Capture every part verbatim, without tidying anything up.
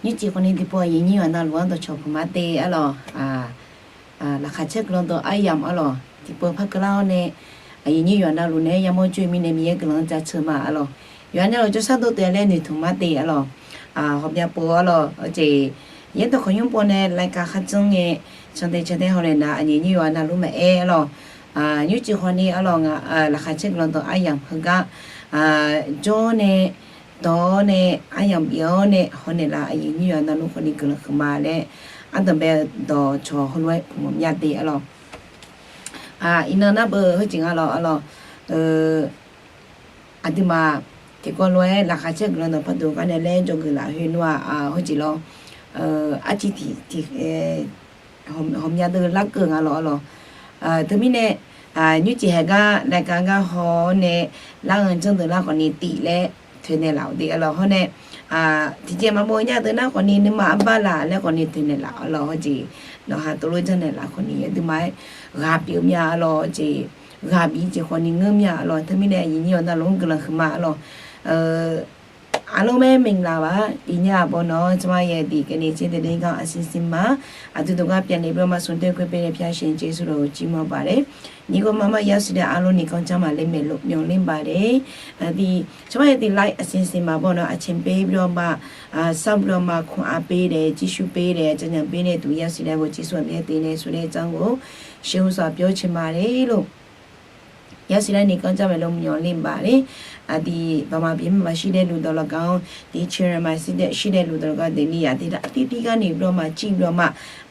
Nymrcif khawfni tiqpov aqyuif nyir yawqha navluf-anr dawqcawq puq ma te arlawq. Laqkhaq caer guiqlanq dawq aryamq arlawq, tiqpov par keuvlar-awr nae, aqyuif nyir yawqha navluf nae yamawr jawr-eu mirnae Miqyaer guiqlanq-anr jaceuq ma arlawq. Yawqha navluf jawrshar dov taef laer noeqtmq ma te arlawq. Ghawqmya pov arlawq, aqjeq yaerdawq khawqnymr pov nae รายการ khardzanr ngae, cantae cantae hawlaeq nar aqyuif nyir yawqha navluf maqaer arlawq. Nymrcif khawfni arlawq, ngaq laqkhaq caer guiqlanq dawq aryamq heugar jawr nae, dawq-awr nae, aryamq bif-awr nae hawnaeq laf aqyuif nyir yawqha navluf khawfni guiqlanq huiqma laer, ardanqbae-eu dawqcawq heulof-aer puq mawf mya te arlawq. Iqnan nar beu heujeq nga lawq arlawq. Aqduimaf tiqkawv lof-aer laqkhaq caer guiqlanq dawq pardmq gar nae laer dzawgeuf laf khoer nmr-aq, heujeq lawr, arciv tiq tiq ghawqmya deuv larkeuv nga lawq arlawq. Teumirnae, nymrcif haeq gar รายการ gar haw-awr nae, lar-eu janrdeuq lar khawfni tif laer toeqnaeq laf-awq de arlawq. Hawr nae, tiqjeq maqmov nya deuq nar khawfni nuima arbar laf laer khawfni toeqnaeq laf arlawq. Hawjeq nawqha tov lof janrnaeq laf khawfni aqduimaf-aer ghaq pyeuf mya arlawq. Jeq ghaq bif jeq khawfni ngeur mya arlawq. Teumirnae aqyuif nyir yawqha navluf-anr guiqlanq huiqma arlawq. အားလုံးပဲမင်္ဂလာပါ ဒီညပေါ့နော် ကျမရဲ့ဒီကနေ့ချင်းသတင်းကောင်းအစီအစဉ်မှာ အတူတကွပြန်လည်ပြီးတော့မှဆုံတွေ့ခွင့်ပေးတဲ့ဘုရားရှင်ကျေးဇူးတော်ကိုချီးမွမ်းပါတယ်။ ညီအစ်ကိုမမရောက်ရှိတဲ့အားလုံးနေကောင်းကျန်းမာလိမ့်မယ်လို့မျှော်လင့်ပါတယ်။ ဒီကျမရဲ့ဒီ live အစီအစဉ်မှာပေါ့နော် အချိန်ပေးပြီးတော့မှ အာ စောင့်ပြီးတော့မှခွန်အားပေးတယ် ကြည့်ရှုပေးတယ် ကြံ့ကြံ့ပေးတဲ့သူရောက်ရှိတဲ့ကိုကျေးဇူးအများကြီးတင်တယ်ဆိုတဲ့အကြောင်းကို ရှင်းဥစွာပြောချင်ပါတယ်လို့ ရောက်ရှိတဲ့နေကောင်းကျန်းမာလိမ့်မယ်လို့မျှော်လင့်ပါတယ်။ အာ ဒီဗမာပြည်မှာရှိတဲ့လူတော်လကောင်း ဒီ China မှာရှိတဲ့ရှိတဲ့လူတော်လကောင်း ဒီနေရာဒေသအသီးသီးကနေပြီးတော့မှကြည့်ပြီးတော့မှ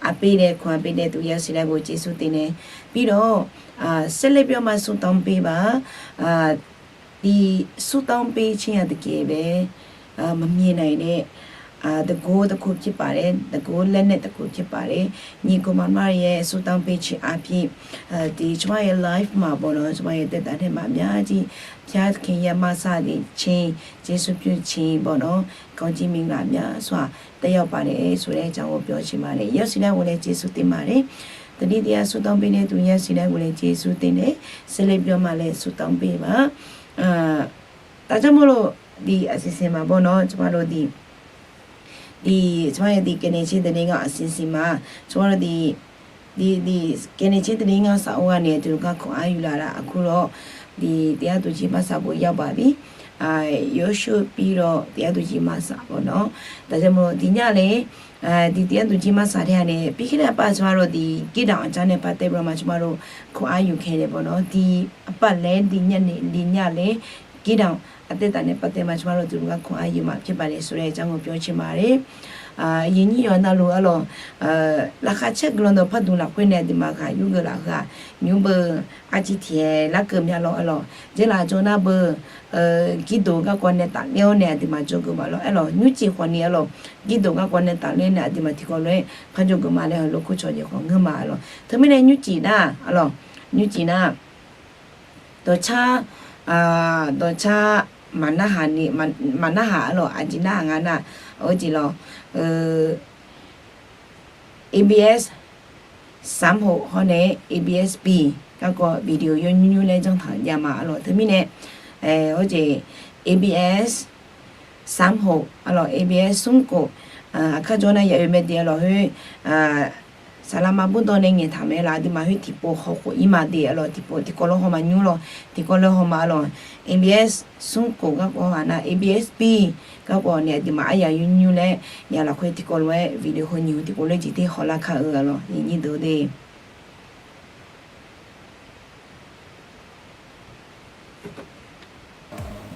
အားပေးတဲ့ခွန်အားပေးတဲ့သူရောက်ရှိတဲ့ကိုကျေးဇူးတင်တယ်။ ပြီးတော့ အာ ဆက်လက်ပြီးတော့မှဆုတောင်းပေးပါ။ အာ ဒီဆုတောင်းပေးခြင်းဟာတကယ်ပဲ အာ မမြင်နိုင်တဲ့ အာ တန်ခိုးတစ်ခုဖြစ်ပါတယ်။ တန်ခိုးလက်နက်တစ်ခုဖြစ်ပါတယ်။ ညီအစ်ကိုမမရဲ့ဆုတောင်းပေးခြင်းအားဖြင့် အာ ဒီကျမရဲ့ live မှာပေါ့နော် ကျမရဲ့သက်တာထဲမှာအများကြီး ဘုရားသခင်ရဲ့မဆခြင်း ကျေးဇူးပြုခြင်းပေါ့နော် ကောင်းကြီးမင်္ဂလာများစွာ သက်ရောက်ပါတယ်ဆိုတဲ့အကြောင်းကိုပြောချင်ပါတယ်။ ရောက်ရှိတဲ့ကိုလည်းကျေးဇူးတင်ပါတယ်။ တနည်းတရားဆုတောင်းပေးတဲ့သူရောက်ရှိတဲ့ကိုလည်းကျေးဇူးတင်တယ်။ ဆက်လက်ပြီးတော့မှလည်းဆုတောင်းပေးပါ။ အာ ဒါကြောင့်မို့လို့ ဒီအစီအစဉ်မှာပေါ့နော် ကျမတို့ဒီ ဒီကျမရဲ့ဒီကနေ့ချင်းသတင်းကောင်းအစီအစဉ်မှာ ကျမတို့ဒီ ဒီ ဒီကနေ့ချင်းသတင်းကောင်းစာအုပ်ကနေ အတူတကွခွန်အားယူလာတာ အခုတော့ ဒီတရားသူကြီးမဆာကိုရောက်ပါပြီ။ အာ ရောက်ရှိပြီးတော့ တရားသူကြီးမဆာပေါ့နော်။ ဒါကြောင့်မို့လို့ ဒီညလည်း အာ ဒီတရားသူကြီးမဆာထဲကနေ ပြီးခဲ့တဲ့အပတ် ကျမတို့ဒီ ကီးတောင်အကြောင်းနဲ့ပတ်သက်ပြီးတော့မှ ကျမတို့ခွန်အားယူခဲ့တယ်ပေါ့နော်။ ဒီအပတ်လည်း ဒီညနေ ဒီညလည်း ကီးတောင်အသက်တာနဲ့ပတ်သက်မှ ကျမတို့အတူတကွခွန်အားယူမှာဖြစ်ပါတယ်ဆိုတဲ့အကြောင်းကိုပြောချင်ပါတယ်။ အာ ညီအစ်ကိုမမရောက်ရှိတဲ့အားလုံးနေကောင်းကျန်းမာလိမ့်မယ်လို့မျှော်လင့်ပါတယ်။ အာ ညီအစ်ကိုမမရောက်ရှိတဲ့အားလုံး လaqkhaq caer guiqlanq dawq pardmq lafkhoer nae aqduimaf ghaq yurgeuf laf-eu-aq, nymr beu arciv tiq-aer larkeuv mya lawr arlawq. Dzeurlaf jawr nar beu, girdoq garkawv nae tafler-awr nae aqduimaf jawrgeuf ma lawr arlawq. Nymrcif khawfni arlawq, girdoq garkawv nae tafler nae aqduimaf tiqkawv lof-aer par jawrgeuf ma laer heulof kur cawq jeq khawf ngeur ma arlawq. Teumirnae nymrcif nar arlawq, nymrcif nar dawqcar, dawqcar maqnarhaq ni, maqnarhaq arlawq, aqjeq narhaq nga nar, heujeq lawr, ABS สามหก hawr nae ABS-B garkawv video yawnymr nymr laer janrtaq jav ma arlawq. Teumirnae, heujeq ABS สามหก arlawq, ABS สามหก aqkar jawr nar ya oe mae de arlawq khoer, saqlaqma bawrdawv nae ngaeqtaq mae laf, aqduimaf khoer tiqpov hawkhof-ir ma de arlawq, tiqpov tiqkawv lof haw ma nymr lawr, tiqkawv lof haw ma arlawq. ABS สามหก garkawv haq nar ABS-B garkawv nae aqduimaf aryaq yawnymr laer ya lafkhoer tiqkawv lof-aer video heu nyiq heu tiqpov lof-aer jeq ter hawlar kar-eu arlawq, nyir deuq de.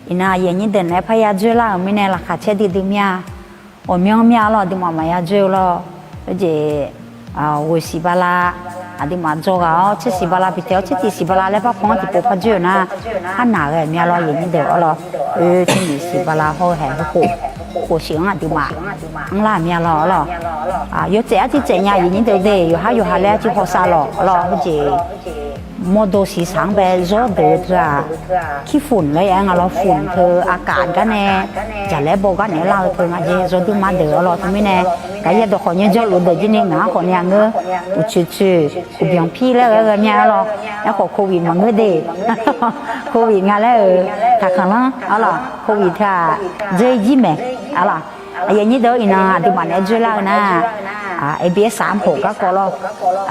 Iqnan aqyuif aqnyir deuq naeq-aer parya dzoerlar-euq mirnae laqkhaq caer duidui mir-a. Ghawqmyanr mir-a lawr, aqduimaf maqya dzoer-eu lawr. Heujeq ghoeq siq bala, aqduimaf dzawghaq-awr tser siq bala bi taef-awr tser tiq siq bala laer parpan-anr tiqpov par dzoer-euq nar, arnaq ghae mir-a lawr, aqyuif aqnyir deuq arlawr. Oe tser nyiq siq bala hawr-eu haeq khof khof siq-anr aqduimaf anrlar mir-a lawr arlawr. Yawtsaef arcuir tsaef nya aqyuif aqnyir deuq de, yawqhar yawqha laer arcuir hawsav lawq arlawr. Heujeq mawrdo siqsaq-anr bae zawr deuq-eu teu-aq, kirfun laer-aer nga lawr, fun teu aqkaf gar nae jaqlaer baw gar naeq-aer lar-eu teu nga jeq zawr dur mar deuq arlawr. Teumirnae gaqyaer dawq khawf nyaer jawrluf deuq jir ni ngaq-anr khawf ni aqngeur uqcoeq coeq uqbyanq pir laer ghae ghae mir-a arlawr. Aerkhawf โควิด maqngeur de, โควิด nga laer-euq taqkhanqlanr arlawr, โควิด teu-aq dzer jir maeq arlawr. Aqyuif aqnyir deuq-or, iqnan aqduimaf naeq-aer dzoerlar-eu nar, ABS saq-anr poq garkawv lawr.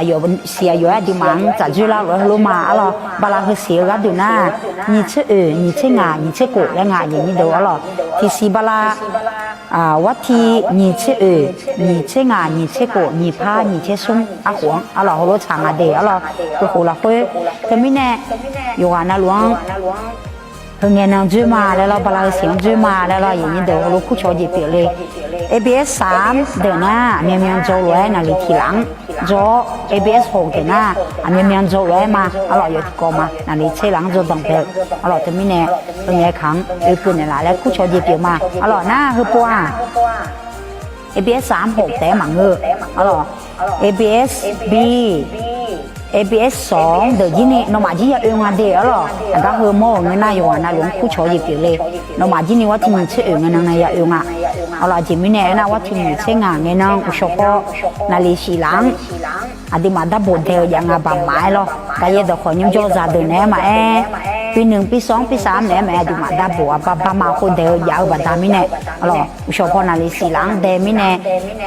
Aqyawf siq aqyawf-aer aqduimaf-anr tsaf dzoerlar-eu lof-aer heulof ma arlawr. Bala heusiq-eu gharduq nar, nyiq tser oeq, nyiq tser ngaq, nyiq tser kof laer nga, aqyuif aqnyir deuq arlawr. Tiqsiq bala, warti nyiq tser oeq, nyiq tser ngaq, nyiq tser kof, nyiq par, nyiq tser smr arkhof-anr arlawr, heulof tsaq nga de arlawr. Heukhof lafkhoer, teumirnae yawqghaq navluf-anr heungae nan dzoer ma laer lawr, bala heusiq-anr dzoer ma laer lawr, aqyuif aqnyir deuq heulof kurcawq-eu jeq pyeuf le. ABS saq-anr deuq nar, aqmyanmyan dzaw lof-aer naqli tiq laf-anr dzaw-awr, ABS hawq deuq nar, aqmyanmyan dzaw lof-aer ma arlawr, yawf tiqkawv ma, naqli tser laf-anr dzaw danq bae-eu arlawr. Teumirnae heungae kaq-anr oekeuv naeqlaf laer kurcawq-eu jeq pyeuf ma arlawr. Nar heupov-aq, ABS saq-anr hawq taef-aer maqngeur-eu arlawr. ABS B, ABS sawq-anr deuq jir ni nawmaf jir ya oe nga de arlawr. Aqgar heu mawr-euq ngeur nar, yawqghaq navluf-anr kurcawq-eu jeq pyeuf le. Nawmaf jir ni warti nyiq tser oeq ngae nan nae ya oe nga arlawr. Aqjeq mirnae aernar, warti nyiq tser ngaq ngae nan uqshawq paw naqli siq laf-anr aqduimaf darbof dae-eu jav nga baqmaf-aer lawr. Gaqyaer dawqkhawq nymr jawr zaqdeuq naeq-aer maqaer, bi nui bi sawq-anr bi saq-anr naeq-aer maqaer, aqduimaf darbof aqbaq baqmaf khof daeq-eu jav-eu baqda mirnae arlawr, uqshawq paw naqli siq laf-anr dae mirnae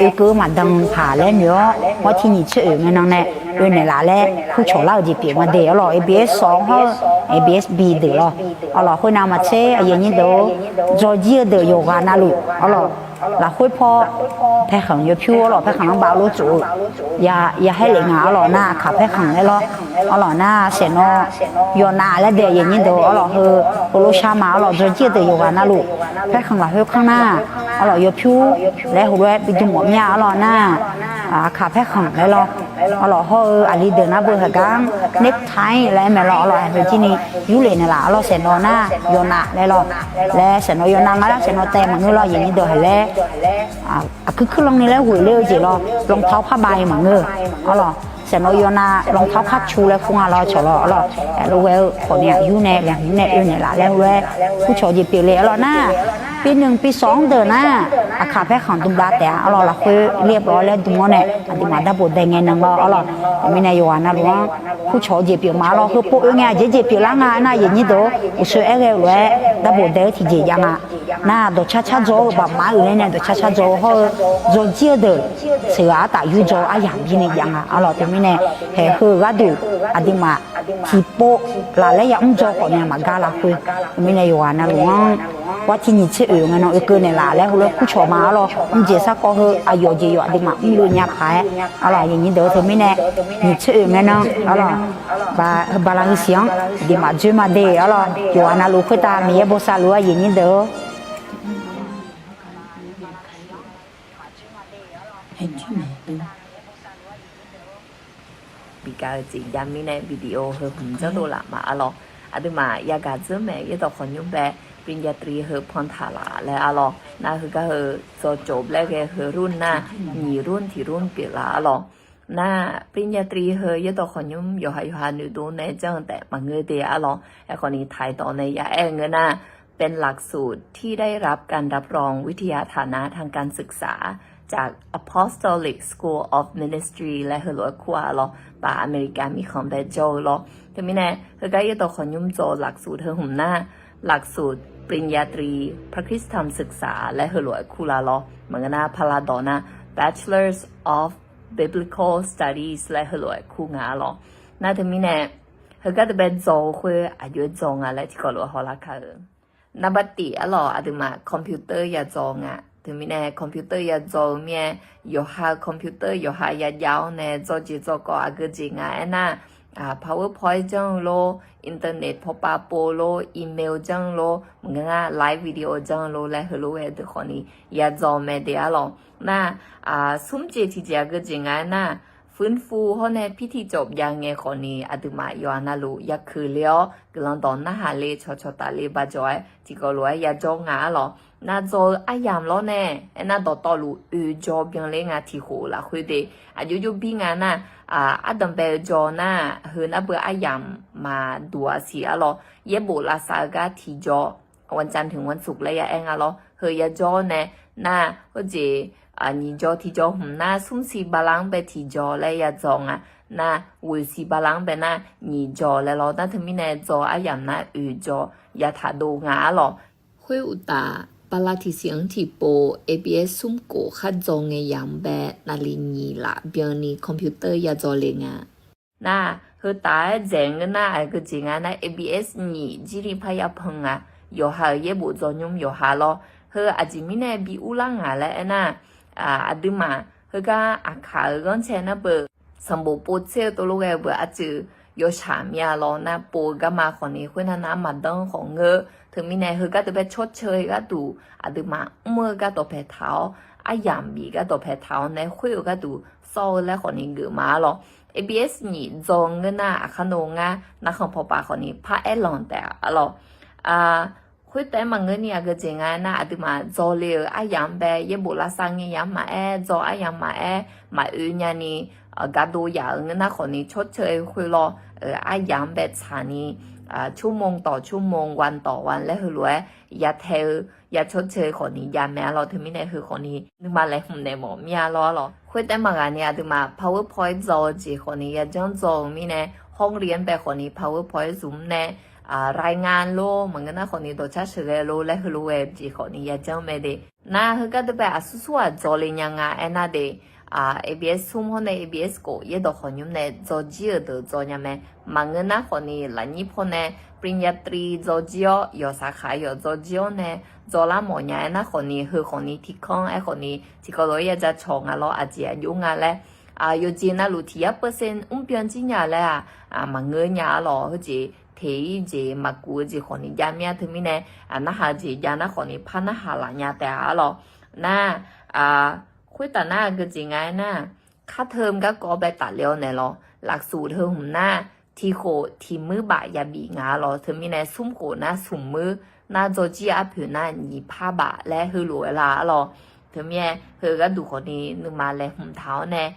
oekeuv-eu maqdan paq laer noeq-awr, warti nyiq tser oeq ngae nan nae oe naeqlaf laer kurcawq lar-eu jeq pyeuf ma de arlawr. ABS sawq-anr hawr-eu ABS B deuq lawr arlawr. Khoernav maqtser aqyuif aqnyir deuq-or, dzawrjir-eu deuq yawqghaq navluf arlawr, lafkhoer paw paerkhanq yawpyur arlawr, paerkhanq-anr baf lof tsof-eu ya haer lef nga arlawr. Nar aqkaq paerkhanq laer lawr arlawr. Nar saeqnawv yawnav laer dae aqyuif aqnyir deuq arlawr, heu heulof shar ma arlawr. Dzawrjir-eu deuq yawqghaq navluf paerkhanq lafkhoer kanr nar arlawr, yawpyur laer heulof-aer bi dm mawf mir-a arlawr. Nar aqkaq paerkhanq laer lawr arlawr, hawr-eu aqli deuq nar beu haqgar-anr necktie laer aer mae lawr arlawr. Heu jir ni yurlef naeqlaf arlawr. Saeqnawv nar yawnav laer lawr, laer saeqnawv yawnav nga laer saeqnawv taev maqngeur lawr, aqyuif aqnyir deuq haqlaer aqkuir kuirlanni laer ghoeq ler-eu jeq lawr, รองเท้าผ้าใบ maqngeur arlawr. Saeqnawv yawnav รองเท้าผ้าชู laer kur nga lawr cawq lawr arlawr. Aerlof ghae-eu khawf ni aqyur nae laeqhmq nae oe naeqlaf laer heulof-aer kurcawq-eu jeq pyeuf le arlawr. Nar bi nui bi sawq-anr deuq nar aqkaq paerkhanq dm bla taef-a arlawr. Lafkhoer เรียบร้อย laer dm-awr nae aqduimaf darbof dae ngae nan lawr arlawr. Teumirnae yawqghaq navluf-anr kurcawq-eu jeq pyeuf ma arlawr. Heupov oe ngae aqjeq jeq pyeuflar nga nar, aqyuif aqnyir deuq-or, uqshoe aer ghae-eu lof-aer darbof dae-eu tiqjeq jav nga. Nar dawqcar car dzaw-eu baqmaf-aer uiqler nae dawqcar car dzaw-eu hawr-eu dzawrjir-eu deuq sheuqghaq artaf yurdzaw-eu aryamq jir ni jav nga arlawr. Teumirnae haeq heu-euq gharduq aqduimaf tiqpov laf laer yamr dzaw khawf ni maqgar lafkhoer. Teumirnae yawqghaq navluf-anr warti nyiq tser oeq ngae nan oekeuv naeqlaf laer heulof-aer kurcawq ma arlawr. Mrjeq sarkawv heu aqyawf jeq yawf aqduimaf mrluf nya paq-aer arlawr. Aqyuif aqnyir deuq-or, teumirnae nyiq tser oeq ngae nan arlawr, bala heusiq-anr aqduimaf dzoer ma de arlawr. Yawqghaq navluf khoertav Miqyaer bosav luf-eu aqyuif aqnyir deuq-or, bi gaq-eu jeq jav mirnae video heu hmq janrdov laf ma arlawr. Aqduimaf yagaq dzeur mae, yaerdawq khawqnymr bae ปริญญาตรี heu pan taq laf laer arlawr. Nar heugar heu จบ laer ghae heu รุ่น nar nyiq รุ่น tiq รุ่น pyeuf laf arlawr. Nar ปริญญาตรี heu yaerdawq khawqnymr yawqha yawqha noeqdov nae janr-eu taef maqngeur de arlawr. Aerkhawf ni ไทย dawq nae ya aer-eu ngeur nar เป็นหลักสูตรที่ได้รับการรับรองวิทยาฐานะทางการศึกษา จาก Apostolic School of Ministry laer heulof-aer kur-a lawr. Baf America mirkhanq bae jawr-eu lawr. Teumirnae heugar yaerdawq khawqnymr dzaw หลักสูตร heu hmq nar หลักสูตร ปริญญาตรี พระคริสตธรรมศึกษา laer heulof-aer kur laf lawr. Maqngeur nar pala dawq nar Bachelors of Biblical Studies laer heulof-aer kur nga arlawr. Nar teumirnae heugar teubae dzaw-eu khoer aqjox-aer dzaw nga laer tiqkawv lof-aer hawlar kar-eu. Naqbaqtif arlawr, aqduimaf computer ya dzaw nga. Teumirnae computer ya dzaw-eu mir-aer, yawqha computer yawqha ya jav-awr nae dzawr jeq dzawr kawv aqgeu jeq nga aernar, PowerPoint janr-eu lor, internet pawpav pov lor, email janr-eu lor, maqngeur nar live video janr-eu lor laer heulof-aer deuq khawf ni ya dzaw mae de arlawr. Nar smr jeq tiqjeq aqgeu jeq nga aernar, ฟื้นฟู hawr nae พิธีจบ jav ngae khawf ni aqduimaf yawqha navluf ya keuq le-awr guiqlanq dawq narhaq le cawqcawq taf le bajawq-aer tiqkawv lof-aer ya jawr nga arlawr. Nar dzaw-eu aryamq lawr nae aernar dawqtawvluf oeq jaw byanler nga tiq khof lafkhoer de. Aqjox jox bir nga nar, ardanq bae-eu jaw nar heu nar beu aryamq maqduq-a siq arlawr. Yaerbof lavsav-eu gar tiq jaw วันจันทร์ถึงวันศุกร์ laer ya aer nga lawr. Heu ya jawr nae nar heujeq nyiq jaw tiq jaw hmq nar smr siq bala-anr bae tiq jaw laer ya dzaw nga. Nar ghoeq siq bala-anr bae nar nyiq jaw laer lawr. Nar teumirnae dzaw aryamq nar oeq jaw ya taq dov nga arlawr. Khoeruqtaf Bala tiqsiq-anr tiqpov ABS smr khof khar dzaw ngae yamq-anr bae naqliq nyiq laf byanni computer ya dzaw le nga. Nar, heu taf-aer dzaeq ngeur nar, aqgeujeq nga nar ABS nyiq jir ni parya pan nga. Yawqha-euq yaerbof dzaw nymr yawqha lawr. Heu aqjeq mirnae bi urlar nga laer aernar, aqduimaf heugar aqkaq-euq ghanrcae nar beu sanqbof povtser-eu tov lof ghae-eu beu arcuiv yawshaq mir-a lawr. Nar pov-eu garma khawfni khoernar nar maqdanr khawf ngeur. Teumirnae heugar deuq bae cawrceu-eu gharduq aqduimaf mr-eu gardawq paeq taq-awr, aryamq bif gardawq paeq taq-awr nae khoer-eu gharduq sawr-eu laer khawfni geuf ma-ar lawr. ABS nyiq dzaw ngeur nar aqkar nor ngar narkhan pawpaf khawfni par aer lanq taef-a lawr. Khoertaef-aer maqngeur ni aqgeujeq nga nar aqduimaf dzaw le-euq aryamq-anr bae yaerbof lavsav ngae yamq-anr maqaer, dzaw aryamq maqaer, maqoe nyani, gardov yaf-euq ngeur nar khawfni cawrceu-eu khoer lawr, aryamq-anr bae tsaqni, ชั่วโมงต่อชั่วโมง วันต่อวัน laer heulof-aer ya tae-eu ya cawrceu khawfni jav mae-ar lawr. Teumirnae heu khawfni nuima laeqhmq naeq mawf mir-a lawr-ar lawr. Khoertaef maqghaq ni aqduimaf PowerPoint dzaw-eu jeq khawfni yajanr dzaw-eu mirnae, ห้องเรียน-anr bae khawfni PowerPoint zmq nae, รายงาน lor, maqngeur nar khawfni dawqcar sheuqghae lor laer heulof ghae-eu jeq khawfni yajanr mae de. Nar heugar deuq bae aqsur sur-aq dzaw le nya nga aernar de, ABS smr hawr nae ABS khof yaerdawq khawqnymr nae dzaw jir-euq deuq dzaw nya mae. Maqngeur nar khawfni lafnyir paw nae ปริญญาตรี dzaw jir-awr, yawqsaqkaq yawq dzaw jir-awr nae dzaw lar mawf nya aernar khawfni, heu khawfni tiqkanr aer khawfni tiqkawv lof-aer ya ja cawq nga lawr, aqjeq aqjox nga laer, yawqjeq navluf tiq yar percent mrbyan jir nya laer-aq, maqngeur nya-ar lawr. Heujeq teq-ir jeq maqguv-eu jeq khawfni jav mir-a. Teumirnae narhaq-eu jeq jav nar khawfni par narhaq laf nya taef-a-ar lawr. Nar, khoertaf nar aqgeujeq nga aernar, ค่าเทอม garkawv bae tafle-awr naeq lawr. Lafsuf heu hmq nar, tiq khof tiq muir baf yabif nga-ar lawr. Teumirnae smr khof nar smq muir, nar dzaw jir arpoeq nar nyiq par baf laer heulof-aer lar-ar lawr. Teumirnae heu gharduq khawfni nuima laeqhmq taq-awr nae,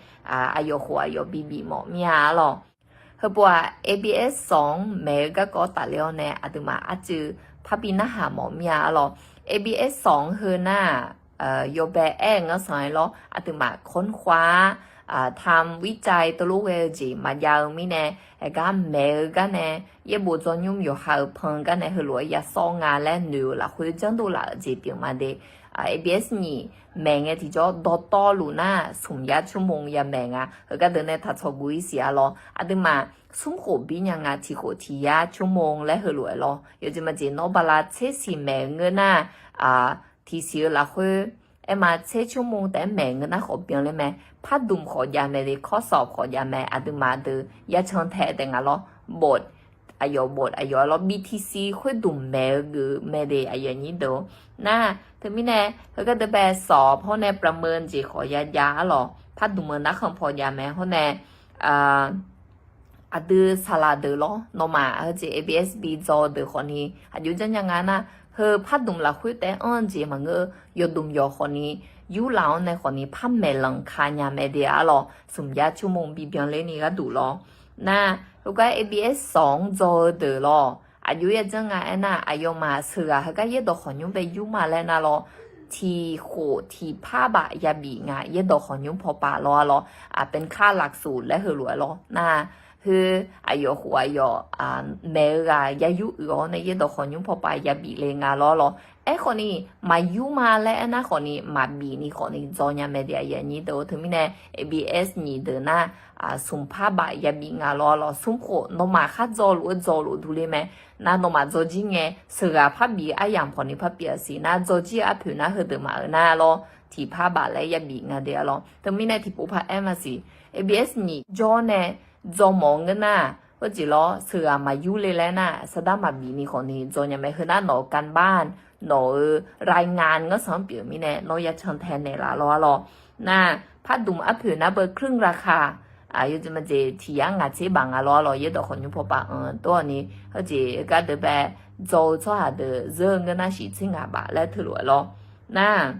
aqyawf khof aqyawf bibif mawf mir-a-ar lawr. Heupov-aq, ABS sawq-anr maeq-eu garkawv tafle-awr nae aqduimaf arcuiv parbi narhaq mawf mir-a-ar lawr. ABS sawq-anr heu nar-aq, yawbae aer-eu ngar sanq-aer lawr, aqduimaf ค้นคว้า, ทำวิจัย teulof ghae-eu jeq maqjav-eu mirnae, aergar maeq-eu gar nae, yaerbof dzaw nymr yawqha-euq pan gar nae heulof-aer ya sawr nga laer noeq-euq lafkhoer janrdov laf-euq jeq pyeuf ma de. ABS nyiq maeq ngae tiqjawr dawqtawvluf nar smq yar ชั่วโมง ya maeq nga. Heugar deuq nae taq tsawq guv-ir siq-ar lawr. Aqduimaf smr khof bir nya nga, tiq khof tiq yar ชั่วโมง laer heulof-aer lawr. Yawjeq maqjeq nawr bala tser siq maeq-eu ngeur nar, tiq siq-eu lafkhoer aerma tser ชั่วโมง taef-aer maeq ngeur nar khawf byanler mae. Pardmq khawf jav mae de, ข้อสอบ khawf jav mae. Aqduimaf deuq ya can tae taef nga lawr. บท, aqyawf บท, aqyawf-aer lawr, BTC khoerdmq maeq-eu geuf mae de, aqyuif aqnyir deuq-or. Nar, teumirnae, heugar deuq bae sawq hawr nae ประเมิน jeq khawf ya jav-ar lawr. Pardmq-eu narkhan paw jav mae hawr nae, aqdui saqlaq deuq lawr, nawmaf heujeq ABS bi dzaw-eu deuq khawfni aqjox janrnya nga nar, heu pardmq lafkhoer taef-aer anr-eu jeq maqngeur, yawqdmq yawq khawfni, yurlaf-anr nae khawfni par maeqlanq ka nya mae de-ar lawr, smq yar ชั่วโมง bi byanler ni gharduq lawr. Nar, heugar ABS sawq-anr dzaw-eu deuq lawr, aqjox ya janr nga aernar, aqyawfmaf sheuqghaq heugar yaerdawq khawqnymr bae yur ma laer nar lawr, tiq khof tiq par baf yabif nga, yaerdawq khawqnymr paw paf lawr-ar lawr, เป็นค่าหลักสูตร laer heulof-aer lawr. Nar, khoer aqyawf khof aqyawf maeq-eu ghaq ya yur uiq-awr nae yaerdawq khawqnymr paw paf yabif le nga lawr-ar lawr. Aerkhawfni, maqyur ma laer aernar khawfni, maqbif ni khawfni dzaw nya mae de, aqyuif aqnyir deuq-or. Teumirnae ABS nyiq deuq nar, smq par baf yabif nga lawr-ar lawr. Smr khof nawmaf khar dzaw luf-eu dzaw luf durler mae. Nar nawmaf dzaw jir ngae, sheuqghaq par bif-eu aryamq khawfni par pyeuf-a siq. Nar dzaw jir-eu arpoeq nar heudeuq maf-euq nar lawr, tiq par baf laer yabif nga de-ar lawr. Teumirnae tiqpov par aer maqsiq. ABS nyiq jawr nae dzaw mawf-eu ngeur nar, heujeq lawr, sheuqghaq maqyur le laer nar, sardar maqbif ni khawfni dzaw nya mae. Heu nar nawq-euq การบ้าน, nawq-euq รายงาน ngar sanq-anr pyeuf mirnae nawr ya can tae naeqlaf lawr-ar lawr. Nar, pardmq arpoeq nar beu ครึ่งราคา, yawjeq maqjeq tiq yar ngaq tser baf nga lawr-ar lawr. Yaerdawq khawqnymr paw paf anq dawr-awq ni, heujeq heugar deuq bae dzaw-eu tsawrhaq deuq zeur-eu ngeur nar shif tser ngaq baf laer teulof-aer lawr. Nar,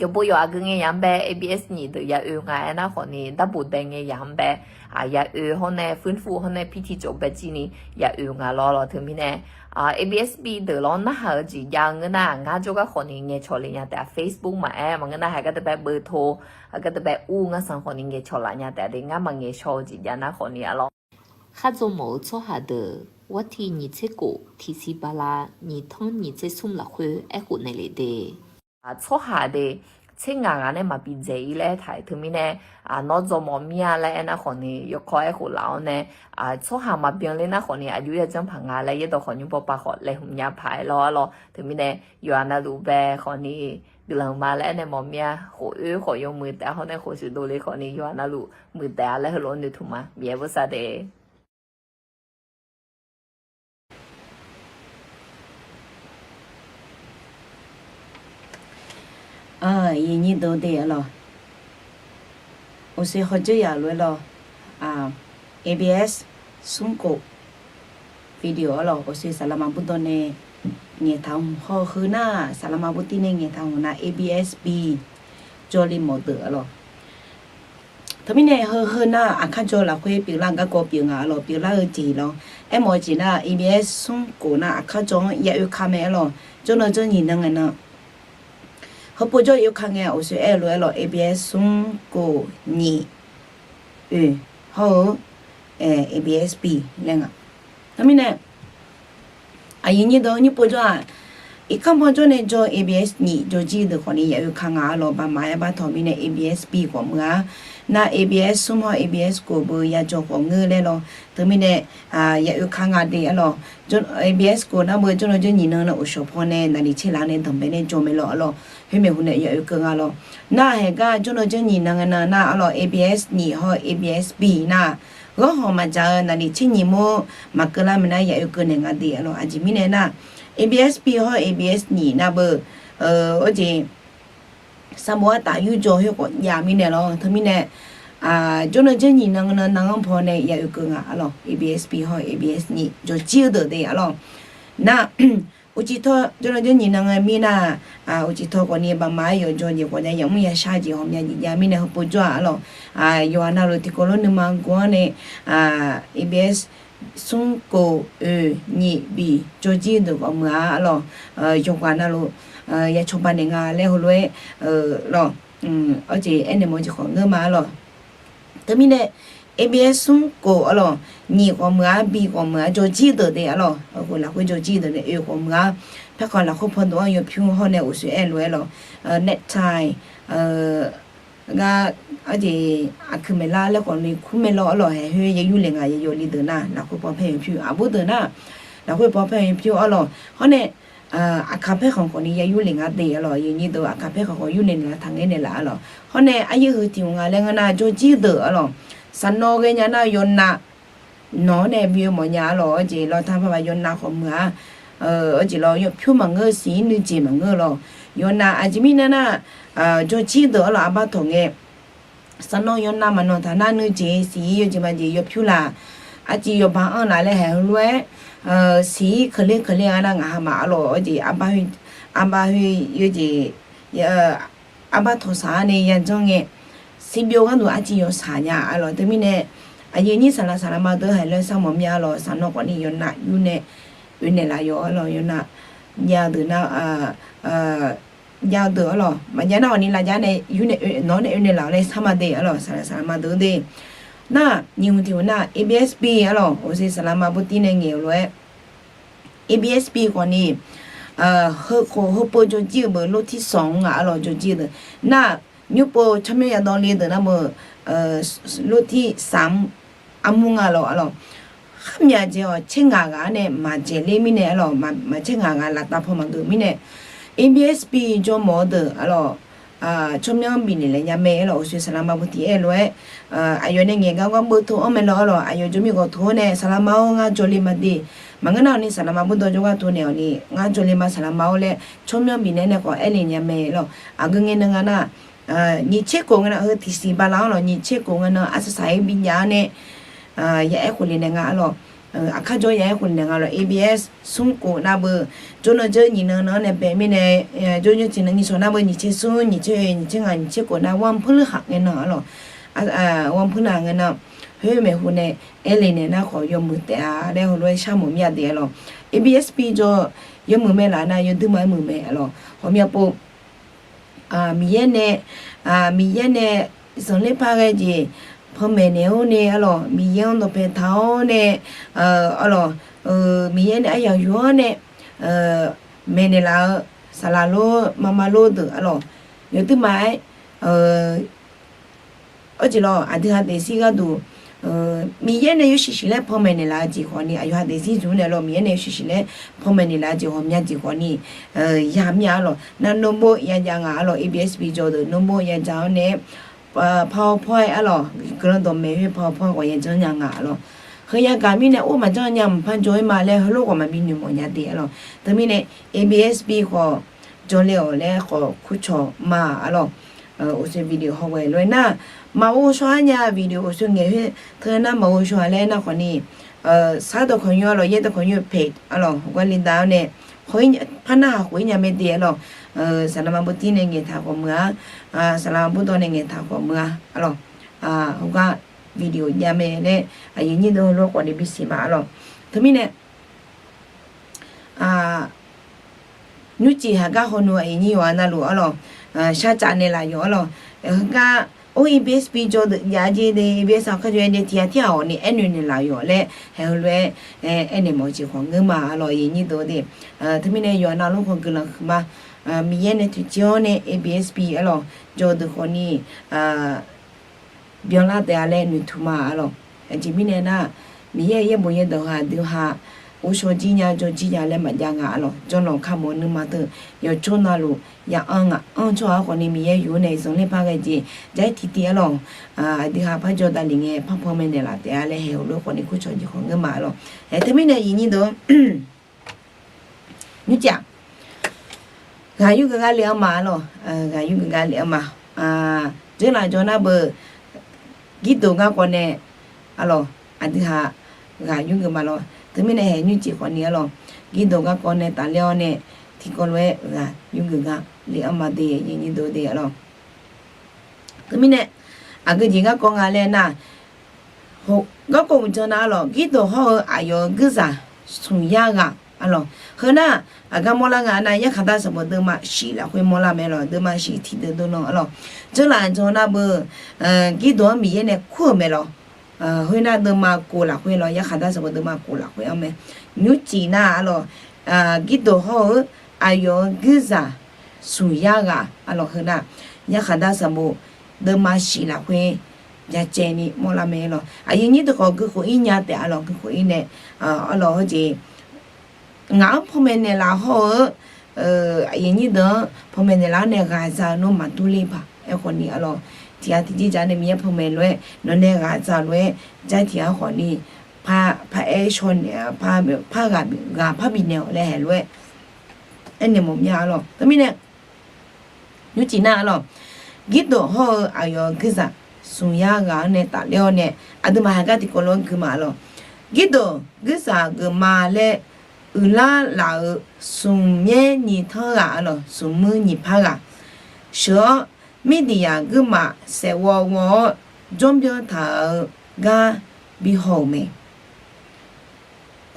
yawqbo yawq aqgeu ngae yamq-anr bae ABS nyiq deuq ya oe nga aernar khawfni, darbof dae ngae yamq-anr bae ya oe hawr nae, ฟื้นฟู hawr nae, pirti cawv bae jir ni ya oe nga lawr-ar lawr. Teumirnae, ABS bi deuq lawr narhaq-eu jeq jav-eu ngeur nar, ngar jawrgar khawfni ngaeqcawq le nya taef-a. Facebook maqaer, maqngeur nar heugar deuq bae เบอร์โทร, heugar deuq bae ur ngar sanq khawfni ngaeqcawq laf nya taef-a de. Ngar maqngaeq shaw-eu jeq jav nar khawfni-ar lawr. Khar dzaw mawf-eu tsawrhaq deuq Warti nyiq tser kof tiqsiq bala nyiq tanr nyiq tser smr lafkhoer aerkhof naeq lef de. Tsawrhaq de, tser ngaq ghaq nae maqbi dzaeq-ir laer aertaq-euq teumirnae, nawr dzaw mawf mir-a laer aernar khawfni yawkawr aerkhof laf-awr nae, tsawrhaq maqbyan ler nar khawfni aqjox yajanr paq nga laer yaerdawq khawf nymr bawpav khawf laeqhmq nya paq-aer lawr-ar lawr. Teumirnae yawqha navluf bae khawfni guiqlanq ma laer aernae mawf mir-a. Khof oer khawf yawmuiq taef-a hawr nae khof shuif dovle khawfni yawqha navluf muiq taef-a laer heulof-aer noeqtmq ma. Miqyaer bosav de. Aqyuif nyir deuq de-a lawq, uqshoe hawdzeur yaf lof-aer lawr, ABS smr kof video-ar lawq, uqshoe saqlaqma bur dawr nae ngaeqtaq hmq hawr-eu heu nar, saqlaqma bur tir nae ngaeqtaq hmq nar ABS-B jawrle mawf deuq-a lawq. Teumirnae heu heu nar aqkar jawr lafkhoer pyeuflar garkawv pyeuf nga-a lawq, pyeuflar-eu jeq lawr. Aermawf-eu jeq nar ABS smr kof nar aqkar jawr-anr ya oeka mae-ar lawq, jawrnan janr nyiq nan ngae nan. Heupov jawr ya oeka ngae uqshoe aer-eu lof-aer lawq, ABS smr kof nyiq oe hawr-eu ABS-B laer nga. Teumirnae aqyuif nyir deuq nymr pov jawr-aq, irkanr baw jawr nae jawr ABS nyiq jawr jir deuq khawfni ya oeka nga-a lawq, baqmaf-aer bar tawq mirnae ABS-B khawf meuq-a. Nar ABS smr hawr ABS kof beu ya jawr khawf ngeur laer lawr. Teumirnae ya oeka nga de-a lawq. ABS kof nar beu jawrnan janr nyiq nan nan uqshawq paw nae naqliq tser laf nae danqbae nae jawr mae lawr-ar lawq. Khoermaeq hu nae ya oekeuv nga lawq. Nar haeq gar jawrnan janr nyiq nan ngae nan nar-ar lawq, ABS nyiq hawr ABS-B nar ghanr hawq maqdzaq-eu naqliq tser nyiq mur maqkeuv lar mae nar ya oekeuv naeq nga de-a lawq. Aqjeq mirnae nar ABS-B hawr ABS nyiq nar beu arjeq sanqbof artaf yur jawr khoer khawf jav mirnae lawr. Teumirnae jawrnan janr nyiq nan nan nan-anr paw nae ya oekeuv nga-a lawq, ABS-B hawr ABS nyiq jawr jir-eu deuq de-a lawq. Nar uqcif tawr jawrnan janr nyiq nan ngae mirnar, uqcif tawr khawfni baqmaf-aer yawqjawr jeq khawf jav yamr yashar jeq hawqmya jeq jav mirnae heupov jawr-a-ar lawq. Yawqghaq navluf tiqkawv lof nuima gov-anr nae ABS smr kof oe nyiq biq jawr jir deuq khawf meuq-a-ar lawq. Yawqghaq navluf ya cawba naeq nga laer heulof-aer lawq. Arjeq aernaeq mawf jeq khawf ngeur ma-ar lawq. Teumirnae ABS smr kof-ar lawq, nyiq khawf meuq-a, bi khawf meuq-a, jawr jir deuq de-a lawq. Khof lafkhoer jawr jir deuq nae oe khawf meuq-a. Paerkhanq lafkhoer paw dov-anr yawpyur hawr nae uqshoe aer lof-aer lawq, necktie, gar arjeq aqkuiq maeqlar laer khawf ni kur mae lawr-ar lawq. Haeq khoer ya yur le nga, ya yawf le deuq nar lafkhoer paw paer yawpyur, aqbur deuq nar lafkhoer paw paer yawpyur-ar lawq. Hawr nae aqkaq paerkhanq khawf ni ya yur le nga de-a lawq. Yawnyir deuq aqkaq paerkhanq khawf yur naeq naeq la taqngaer naeq laf-ar lawq. Hawr nae aryaer heu tiq hmq nga laer ngeur nar jawr jir deuq-ar lawq, saqnawv ghaenya nar yawnav nawq-anr nae bi-eu mawfnya-ar lawq. Arjeq lawq taq paq paq yawnav khawf meuq-a. Arjeq lawq yawpyur maqngeur, siq-ir nuijeq maqngeur lawq. Yawnav aqjeq mirnae nar jawr jir deuq-ar lawq, arbar tawq ngae saqnawv yawnav maqnawq taq nar nuijeq siq-ir yawjeq majeq yawpyur laf, arciv yawba anr laf laer haeq heulof-aer siq-ir keuvler keuvler-a nar ngaq ha maf-ar lawq. Arjeq arbar khoer yawjeq arbar tawq saq-ar nae yajanr ngae, siqbyov gharduq arciv yawsaq nya-ar lawq. Teumirnae aqyuif nyir saqlaq saqlaqma deuq haeq lof-aer sar mawf mir-ar lawq, saqnawv khawf ni yawnav yur nae oe naeq laf yawf-ar lawq. Yawnav jav deuq nar jav deuq-ar lawq, maqjav nar awq ni lavjav nae yur nae nawq-anr nae oe naeq laf-awq laer sar ma de-ar lawq, saqlaq saqlaqma deuq de. Nar nyiq hmq tiq hmq nar ABS-B-ar lawq, uqshoe saqlaqma bur tir nae ngaeq-eu lof-aer ABS-B khawf ni heukhof heupov jawr jir-eu beu lof tir sanq-anr nga-ar lawq, jawr jir-eu deuq nar nymr pov tsawrmyanr yadawv le deuq nar beu lof tir sanq-anr armur nga lawq-ar lawq. Kharmyaq jeq-awq tser ngaq ghaq-anr nae maqdzaeq ler mirnae-ar lawq, maqtser ngaq ghaq laftav paw maqgeuf mirnae ABS-B jawr mawf-eu deuq-ar lawq, tsawrmyanr bifnaeq laeq nya mae-ar lawq. Uqshoe saqlaqma bur tir aer lof-aer aqyawf nae ngaeq gar gar beuv tov-anr mae lawq-ar lawq. Aqyawf jawr mir ghawq tov-awr nae saqlaqma-or ngar jawrle ma de. Maqngeur nar-awq ni saqlaqma bur dawr jawrgar tov naeq-awq ni ngar jawrle ma saqlaqma-or laer tsawrmyanr bifnaeq nae khawf aer le nya mae lawq. Aqgeu ngae nan nga nar nyiq tser khof ngae nan heu tiqsiq bala-anr lawq, nyiq tser khof ngae nan arsaq saq-ir bijav-ar nae ya aer khof le naeq nga-ar lawq. Aqkar jawr ya aer khof le naeq nga lawq. ABS smr khof nar beu jawrnan jawr nyiq nan nan-anr nae bae mirnae, jawrnan tiq nan nyiq shawq nar beu nyiq tser smr, nyiq tser oe, nyiq tser ngaq, nyiq tser khof nar wanr puirleur khaq ngae nan-ar lawq. Wanr puirleur ngae nan khoer maeqhu nae aer le naeq nar khawf yawmuiq taef-a laer heulof-aer sharmawf mir-a de-ar lawq. ABS-B jawr yawmuiq mae laf nar yawduir ma-aer muiq mae-ar lawq. Ghawqmya pov Miqyaer nae, Miqyaer nae zanqler par ghae jeq panmaeq naeq-awr nae arlawq, Miqyaer-anr dawqpae taq-awr nae, arlawq, Miqyaer nae aryaq yuf-awr nae maeqnaeq laf-eu saqlaq lor mama lor deuq arlawq, yawduimaf-aer, arjeq lawq, aqdui ha daefzir gharduq, Miqyaer nae yawshuif shuif laer panmaeq naeqlaf-eu jeq khawfni, aqyawf ha daefzir zmq naeq lawq, Miqyaer nae yawshuif shuif laer panmaeq naeqlaf-eu jeq ghawqmya jeq khawfni, ya mir-a arlawq. Nar nobor yajav nga arlawq, A B S B jawr deuq nobor yajav-awr nae, power point arlawq, guiqlanq dawqmaeq khoer power point khawf yajanr nya nga arlawq. Heu yagaq mirnae or maqjanr nya mqpar jawr-ir ma laer heulof khawf maqbi noeqmawf nya de arlawq. Teumirnae A B S B khawf jawrle-awq laer khawf kurcawq ma arlawq. Uqshoe video hawghae lof-aer nar, maqghov shaw-ar nya video uqshoe ngaeq khoer teu nar maqghov shaw-a laer nar khawfni, sar dawqkawq nymr arlawq, yaer dawqkawq nymr-eu page arlawq, heugar li dav-awr nae, par narhaq khof-ir nya mae de arlawq. Saqlaq ma bawtir nae ngaeqtaq khawf meuq-a, saqlaq ma bawrdawv nae ngaeqtaq khawf meuq-a arlawq. Heugar video jav mae laer aqyuif nyir deuq heulof khawfni bisiq ma arlawq. Teumirnae nymrcif haq gar hawnu aqyuif nyir yawqha navluf arlawq, sharcaf naeqlaf yawq arlawq. Heugar or A B S B jawr deuq jav jeq de, A B S-a kharjawr-aer de tiq ghaq tirghaq ghawqni aernoeq naeqlaf yawq laer haeq heulof-aer aernaeq mawf-eu jeq khawf ngeur ma arlawq, aqyuif nyir deuq de. Teumirnae yawqha navluf khawf guiqlanq huiqma, Miqyaer nae toeqciv-awr nae A B S B arlawq jawr deuq khawfni byanlar taef-a laer noeqtmq ma arlawq. Aqjeq mirnae nar, Miqyaer-euq yaerbof yaerdawq-aq aqdui ha ghovshaw jir nya jawr jir nya laer maqjav nga arlawq. Jawrlanq kamq-eu nuima teu yawqjawr navluf ya anr ngaq anr tsawrhaq-awr khawfni Miqyaer yuf-awr nae zanqler par ghae jeq jar-aer tiqtiv arlawq. Aqdui ha par jawr davlef ngae par panmaeq naeqlaf taef-a laer haeq heulof khawfni kurcawq jeq khawf ngeur ma arlawq. Aer teumirnae aqyuif nyir deuq nymrcif-aq, ghaq yurgeuf gar le-anr ma arlawq, ghaq yurgeuf gar le-anr ma. Dzeurlaf jawr nar beu, Girdof garkawv nae arlawq, aqdui ha ghaq yurgeuf ma lawr. Teumirnae haeq nymrcif khawfni arlawq, Girdof garkawv nae tafler-awr nae tiqkawv lof-aer ghaq yurgeuf gar le-anr ma de, aqyuif nyir deuq de arlawq. Teumirnae aqgeu jeq garkawv nga laer nar, garkawv uqdzan nar arlawq, Girdof hawr-eu aqyawf-euq guirzaq smq yar ghaq arlawq. Heu nar, aqgar mawrlar nga nar, yarkhaq dar sanqbof deuvma shif lafkhoer mawrlar mae lawq, deuvma shif tiqdeuv deuv nan arlawq. Dzeurlaf jan nar beu, Girdof-anr Miqyaer nae kur-euq mae lawq. Khoernar, deuvma kof lafkhoer lawq, yarkhaq dar sanqbof deuvma kof lafkhoer-anr mae. Nymrcif nar arlawq, Girdof hawr-eu aqyawf-euq guirzaq smq yar ghaq arlawq. Heu nar, yarkhaq dar sanqbof deuvma shif lafkhoer byacaevni mawrlar mae lawq. Aqyuif nyir deuq khawf guikhof-ir nya taef arlawq, guikhof-ir nae arlawq hawjeq ngaq-anr panmaeq naeqlaf hawr-eu, aqyuif nyir deuq-anr panmaeq naeqlaf-awr nae ghaq za-eu nawr maqdur ler paq. Aerkhawfni arlawq, tiqghaq tiqjeq jaq nae Miqyaer panmaeq lof-aer nawq nae ghaq za lof-aer jar tiq ghaq khawfni, par aer shaw naeq, par ghaq par bifnaeq-awq laer haeq lof-aer aernaeq mawf mya arlawq. Teumirnae nymrcif nar arlawq, Girdof hawr-eu aqyawf-euq guirzaq smq yar ghaq-anr nae tafler-awr nae, aqduimaf haq gar tiqkawv lof-anr gui ma arlawq. Girdof guirzaq geufma laer uiqlar laf-euq smq myaer nyiq tanr ghaq arlawq, smq muir nyiq par ghaq sheuq-awr, Mirdiqyaq guirmaf saef ghaw ghaw-awr jawrbyan taq-eu gar bi haw-euq mae.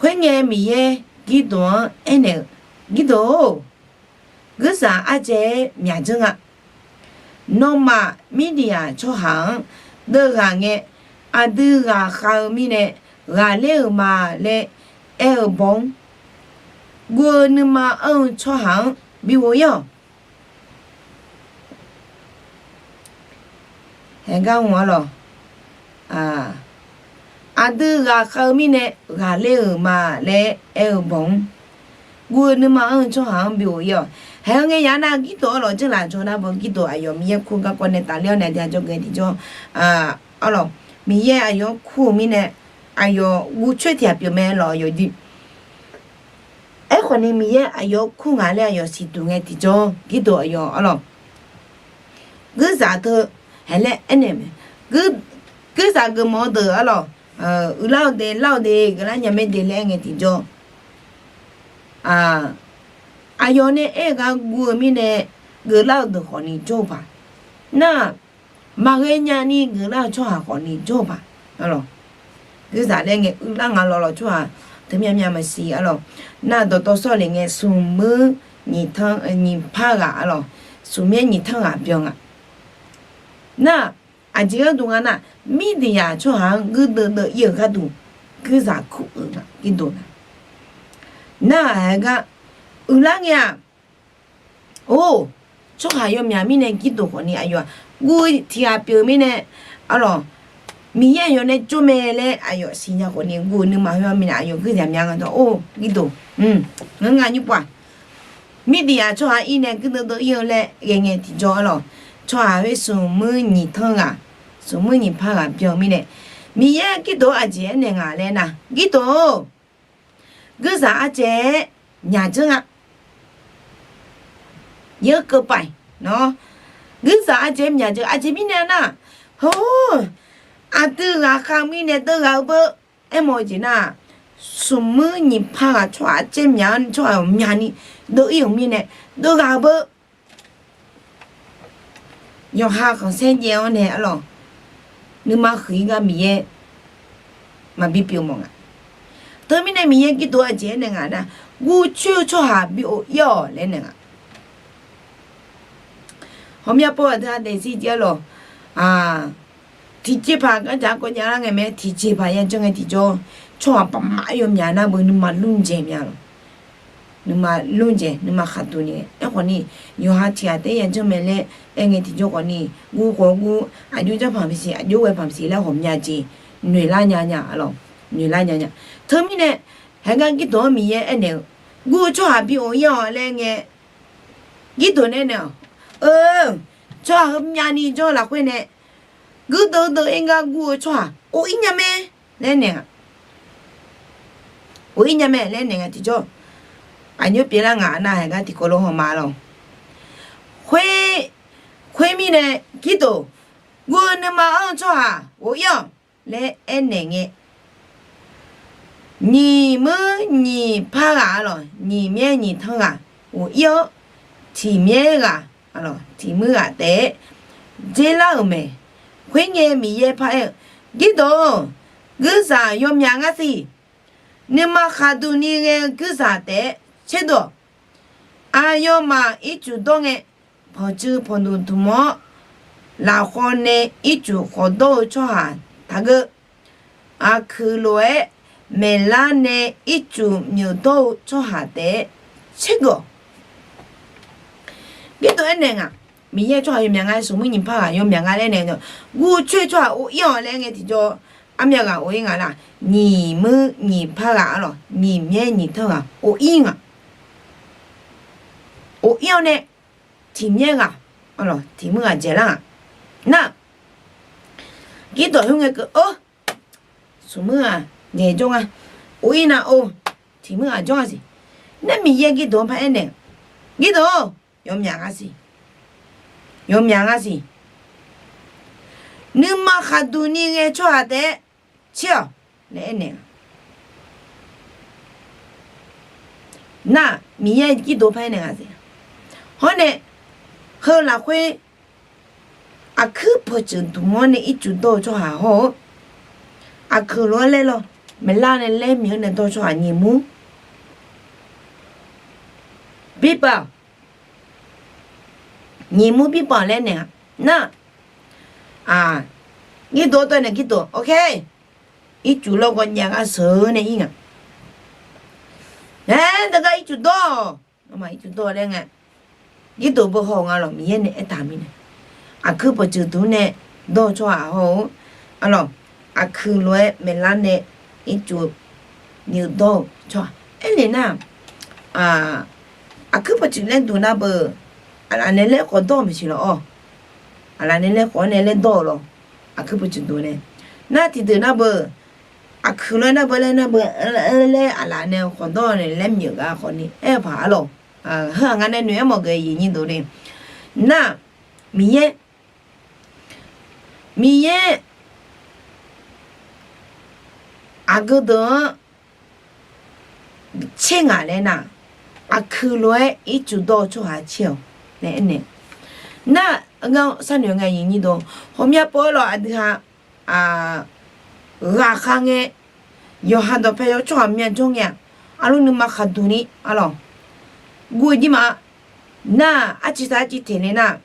Khoerngae Miqyaer Girdof-anr aernaeq-eu, Girdof-or, guirzaq ardzaeq-aer myaq dzeur nga. Nawmaf Mirdiqyaq tsawrhaq-anr deuvghaq ngae, aqdui ghaqkhav-eu mirnae ghaqler-euq ma laer aer-eu baw-anr, guv-eu nuima anr-eu tsawrhaq-anr bighof-ir-awq. Haeqgar-anr arlawq, aqdui ghaqkhav-eu mirnae ghaqler-euq ma laer aer-eu baw-anr, guv-eu nuima anr-eu tsawrhaq-anr bighof-ir-awq. Haeq-eu ngae yaf nar Girdof arlawq, dzeurlaf jawr nar beu, Girdof aqyawf Miqyaer kur-eu garkawv nae tafler-awr nae aqdui ha jawrgeuf tiqjawr, arlawq, Miqyaer aqyawf-anr kur-euq mirnae aqyawf guv coer tiq ghaq pyeuf mae lawq, aqyawf jeq Aerkhawfni Miqyaer aqyawf-anr kur ngaq laer aqyawf siqduq ngae tiqjawr, Girdof aqyawf arlawq, guirzaq teu haeq laer aernaeq mae. Guirzaq geufmawf-eu deuq arlawq, uiqlar-eu de lar-eu de geuflar nya mae de laer aer ngae tiqjawr, aqyawf nae aer-eu gar guv-eu mirnae geuflar-eu deuq khawfni jawr-eu paq. Nar, maqghae nyani geuflar-eu tsawrhaq khawfni jawr-eu paq. Guirzaq laer ngae uiqlar nga lawlawq tsawrhaq teumyanmya maqsiq arlawq. Nar dawqtawv sawr lef ngae smq muir nyiq par ghaq arlawq, smq myaer nyiq tanr ghaq byan nga. Nar, Aqjeq gharduq nga nar, Mirdiqyaq tsawrhaq-anr guirdeuv deuv ir-euq gharduq, guirzaq kur-euq nga Girdoq nar. Nar-aq haegar uiqlar ngae-aq, or, tsawrhaq yawmyaq mirnae Girdoq khawfni aqyawf-aq guv-eu tiq ghaq pyeuf-eu mirnae, arlawq, Miqyaer aqyawf nae jawr mae laer aqyawf siqnya khawfni guv-eu nuima khoer-anr mirnae aqyawf guirzaq mya nga dawq. Or, Girdoq, ngar nga nymr pov-aq, Mirdiqyaq tsawrhaq ir nae guirdeuv deuv ir-eu laer ghae ngae tiqjawr, arlawq, tsawrhaq khoer smq muir nyiq tanr ghaq, smq muir nyiq par ghaq byan-eu mirnae, Miqyaer Girdoq-anr aqjeq aernaeq nga laer nar, Girdoq-or, guirzaq ardzaeq-aer myaq dzeur nga. Yawkeuv pav-iq nawr, guirzaq ardzaeq-aer myaq dzeur. Aqjeq mirnae nar, hawr, aqdui ghaqkhav mirnae deuv ghaq-eu beu, aermawf-eu jeq nar, smq muir nyiq par ghaq tsawrhaq ardzaeq-aer myaq-anr tsawrhaq-awq myaqni deuv ir-euq mirnae deuv ghaq-eu beu. Yawqha khanqsaer jaev-awr nae arlawq, nuima huiq-ir gar Miqyaer maqbi pyeuf mawf nga. Teumirnae Miqyaer Girdoq aqjeq aernaeq nga nar, guv coer-eu tsawrhaq bi of ir-awq laer naeq nga. Ghawqmya pov aqdui-aq daefzir jir arlawq, tiqjeqpaq gardzaq garjav lar ngae mae, tiqjeqpaq ya janr ngae tiqjawr, tsawrhaq paqma-aer yawmyaq nar beu nuima lmr dzaeq mya lawq. Nuima lmr dzaeq, nuima khaqduq ni. Aerkhawfni, yawqha tiq ghaq taef-aer ya janr mae laer aer ngae tiqjawr khawfni, guv khawf guv, aqjox janrpaq maqsiq, aqjox ghaepaq maqsiq laer ghawqmya jeq noeqlar nya nya arlawq, noeqlar nya nya. Teumirnae, haegar Girdoq-anr Miqyaer aernaeq-eu, guv-eu tsawrhaq bi of ir-awq laer ngae, Girdoq nae naeq-awq, eu, tsawrhaq heumyavni jawr lafkhoer nae guirdeuv deuv ir ngar guv-eu tsawrhaq of ir nya mae laer naeq-a. Of ir nya mae laer naeq nga tiqjawr. Aqjox pyeuflar ngaq nar haegar tiqkawv lof hawma lawq. Khoer, khoermirnae Girdoq, guv-eu nuima anr-eu tsawrhaq of ir-awq laer aernaeq ngae, nyiq muir nyiq par ghaq arlawq, nyiq myaer nyiq tanr ghaq of ir-awr, tiq myaer ghaq, tiq muir ghaq taef-aer dzer lar-euq mae. Khoerngae Miqyaer paraer-eu, Girdoq, guirzaq yawmyaq ngar siq. Nuima khaqduq ni ghae-eu guirzaq taef-aer tserdov-awq. Aqyawfmaf ircuf dawr ngae, pawqtsuif pawqdmq dmq-awr, lafkhawf nae ircuf khawf dawr-eu tsawrhaq taqgeu. Aqkuiq lof-aer maeqlar nae ircuf myeuf dawr-eu tsawrhaq taef-aer tsergeuf-awq. Girdof aernaeq ngaq, Miqyaer tsawrhaq yawmyaq nga, smq muir nyiq par ghaq yawmyaq nga laer naeq-eu, guv coer tsawrhaq of ir-awq laer ngae tiqjawr, armyav ghaq of ir nga nar, nyiq muir nyiq par ghaq arlawq, nyiq myaer nyiq tanr ghaq of ir ngaq. Of ir-awr nae, tiq myaer ghaq, tiq muir ghaq dzaeqlar ngaq. Nar, Girdof khoerngae keuv-awr, smq muir ghaq dzaeq jawr nga. Of ir nar or, tiq muir ghaq jawr nga siq. Nar Miqyaer Girdof-anr paraer naeq, Girdof, yawmyaq nga siq. Yawmyaq nga siq. Nuima khaqduq ni ghae tsawrhaq taef-aer tser-awq laer aernaeq-a. Nar, Miqyaer Girdof paraer naeq nga siq. Hawr nae, heu lafkhoer aqkuir pawqtsuif dmq-awr nae ircuf dawr-eu tsawrhaq hawr-eu, aqkuiq lof-aer laer lawr, maeqlar nae laer myeuf-awr nae dawr-eu tsawrhaq nyiq muir, birbav-awq. Nyiq muir birbav-awq laer naeq-a. Nar, Girdof dawr nae Girdof, ok, ircuf lawr gawqnya gar sheuq-eu nae ir ngaq. Aer, dawrgar ircuf dawr-awq. Nawmaf ircuf dawr laer ngae, Girdof beu haw nga lawq, Miqyaer nae aertaq mirnae, aqkuir pawqtsuif dmq nae dawr-eu tsawrhaq hawr-eu, arlawq, aqkuiq lof-aer maeqlar nae ircuf nyeuf dawr-eu tsawrhaq aernaeq nar, aqkuir pawqtsuif laer duq nar beu, aqlaf nae laer khawf dawr-eu maeqshi lawq-awr, aqlaf nae laer khawf-awr nae laer dawr-eu lawq, aqkuir pawqtsuif duq nae. Nar tiqdeuq nar beu, aqkuiq lof-aer nar beu laer nar beu, laer aqlaf nae khawf dawr-eu nae laer myeuf gar khawf ni aer-eu paq arlawq. Heu-aq nga nae noeq-aer mawf geuf-eu yiq nyi dov le. Nar, Miqyaer, Miqyaer aqgeu deuq-anr tser ngaq laer nar, aqkuiq lof-aer ircuf dawr-eu tsawrhaq tser-awq laer aernaeq. Nar, ngar sharnoeq ngae yiq nyi dov, ghawqmya pov-aer lawq aqdui ha ghaqkhav ngae, yawqha dawqpae yawr tsawrhaq myav jawr ngae-aq, arlawr nuima khaqduq ni arlawq, guv-eu jir ma. Nar, arciv saq arciv teq le nar,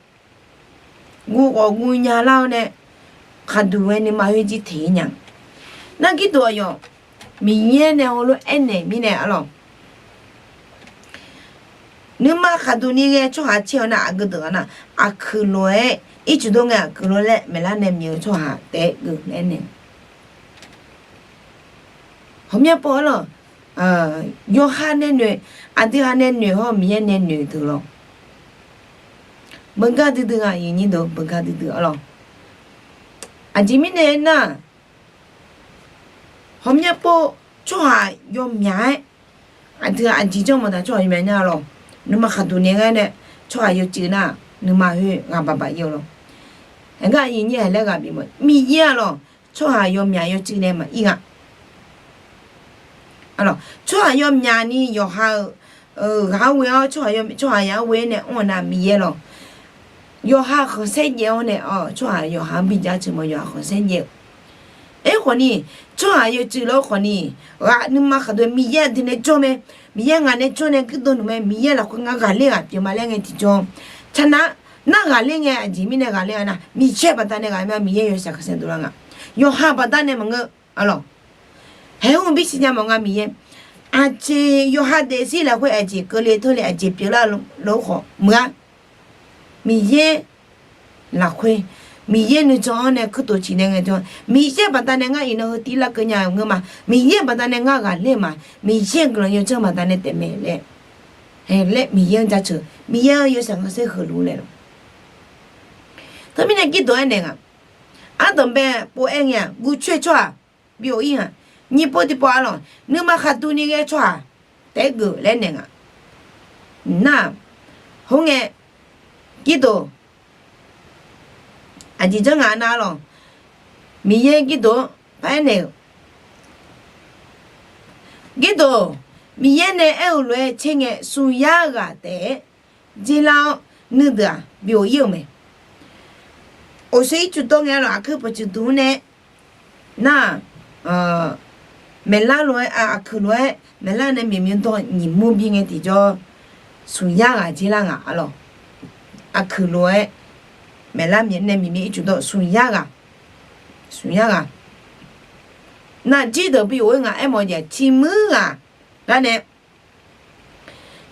guv khawf guv nya lar-awr nae, khaqduq ghae nuima khoerjir teq-ir nya. Nar Girduq aqyawf Miqyaer nae heulof-aer aernaeq mirnae arlawq, nuima khaqduq ni ghae tsawrhaq caer-eu nar, aqgeu deuq-a nar, aqkuiq lof-aer ircuf dawr ngae aqkuiq lof-aer maeqlar nae myeuf-eu tsawrhaq taef-aer geuf laer naeq. Hawmyanr pov arlawq, yawqha nae noeq, aqdui ha nae noeq hawr Miqyaer nae noeq deuq lawq. Beugar duidui-a, iqnyir deuq beugar duidui arlawq. Aqjeq mirnae nar, hawmyanr pov tsawrhaq yawmyaq-aer, aqdui aqjeq janr mawf taq tsawrhaq yawmyaq nya lawq. Nuima khaqduq ni ghae nae tsawrhaq yawcuiv nar, nuima khoer ghaq baq baq ir-eu lawq. Aergar iqnyir haiq laer ghaq bif mawf, Miqyaer-a lawq, tsawrhaq yawmyaq yawcuiv nae maqir nga. Tsawrhaq yawmyaq ni yawqha-euq ghaq-anr ghoe-awr, tsawrhaq yawmyaq tsawrhaq yaq-anr ghoe-aer nae anr-eu nar Miqyaer lawq. Yawqha khanqsaer jaev-awr nae, tsawrhaq yawqha-anr bijav teuq ma yawqha khanqsaer jaev-eu. Aerkhawf ni, tsawrhaq yawcuiv lof-aer khawf ni, ghaq nuima khaqduq Miqyaer aqdui nae jawr mae, Miqyaer ngaq nae jawr nae guirdeuv nuq mae, Miqyaer lafkhoer ngar ghaqler ghaq pyeuf ma laer ngae tiqjawr, taqnar, nar ghaqler ngae aqjeq mirnae ghaqler-a nar, Miqyaer baqdanae ghaqler ma, Miqyaer yawshaef khanqsaer dovlar nga. Yawqha baqdanae maqngeur, arlawq. Haeq-anr bisiq nya mawf nga Miqyaer. Aqjeq yawqha daefzir lafkhoer aqjeq keuvle teurle aqjeq pyeuflar lof khawf meuq-a. Miqyaer lafkhoer, Miqyaer nuijan-anr nae kuirtof ciqnaeq ngae jawr, Miqyaer baqdanae ngar iqnan heu tiv larkeuv nya-eu ngeur ma, Miqyaer baqdanae ngar ghaqler ma, Miqyaer guiqlanq yawdzanr baqdanae taefmae laer, laer Miqyaer-anr jaceuq, Miqyaer-anr yawshaef khanqsaer heulof-aer naeq lawq. Teumirnae Girduq aernaeq nga, ardanqbae pov-aer ngae-aq, guvcoer-eu tsawrhaq bi of-ir nga. Nyiq pov tiqpov arlawq, nuima khaqduq ni ghae tsawrhaq taef-aer geuf laer naeq nga. Nar, khoerngae, Girduq, aqjeq janr nga nar lawq, Miqyaer Girduq-anr paraer naeq-euq, Girduq, Miqyaer nae aer-eu lof-aer caer ngae smq yar ghaq taef-aer dzer lar-awr nuideuq-aq bi of-ir-euq mae. Oqshoe ircuf dawr ngae arlawq, aqkuir pawqtsuif duq-anr nae nar-aq, maeqlar lof-aer aqkuiq lof-aer maeqlar nae myaeq myaeq dawr nyiq mur bi ngae tiqjawr, smq yar ghaq dzer lar ngaq arlawq. Aqkuiq lof-aer maeqlar nae myaeq myaeq ircuf dawr smq yar ghaq, smq yar ghaq. Nar, jirdeuq bi of-ir ngaq aermawf-eu jeq tiq muir ghaq gar nae,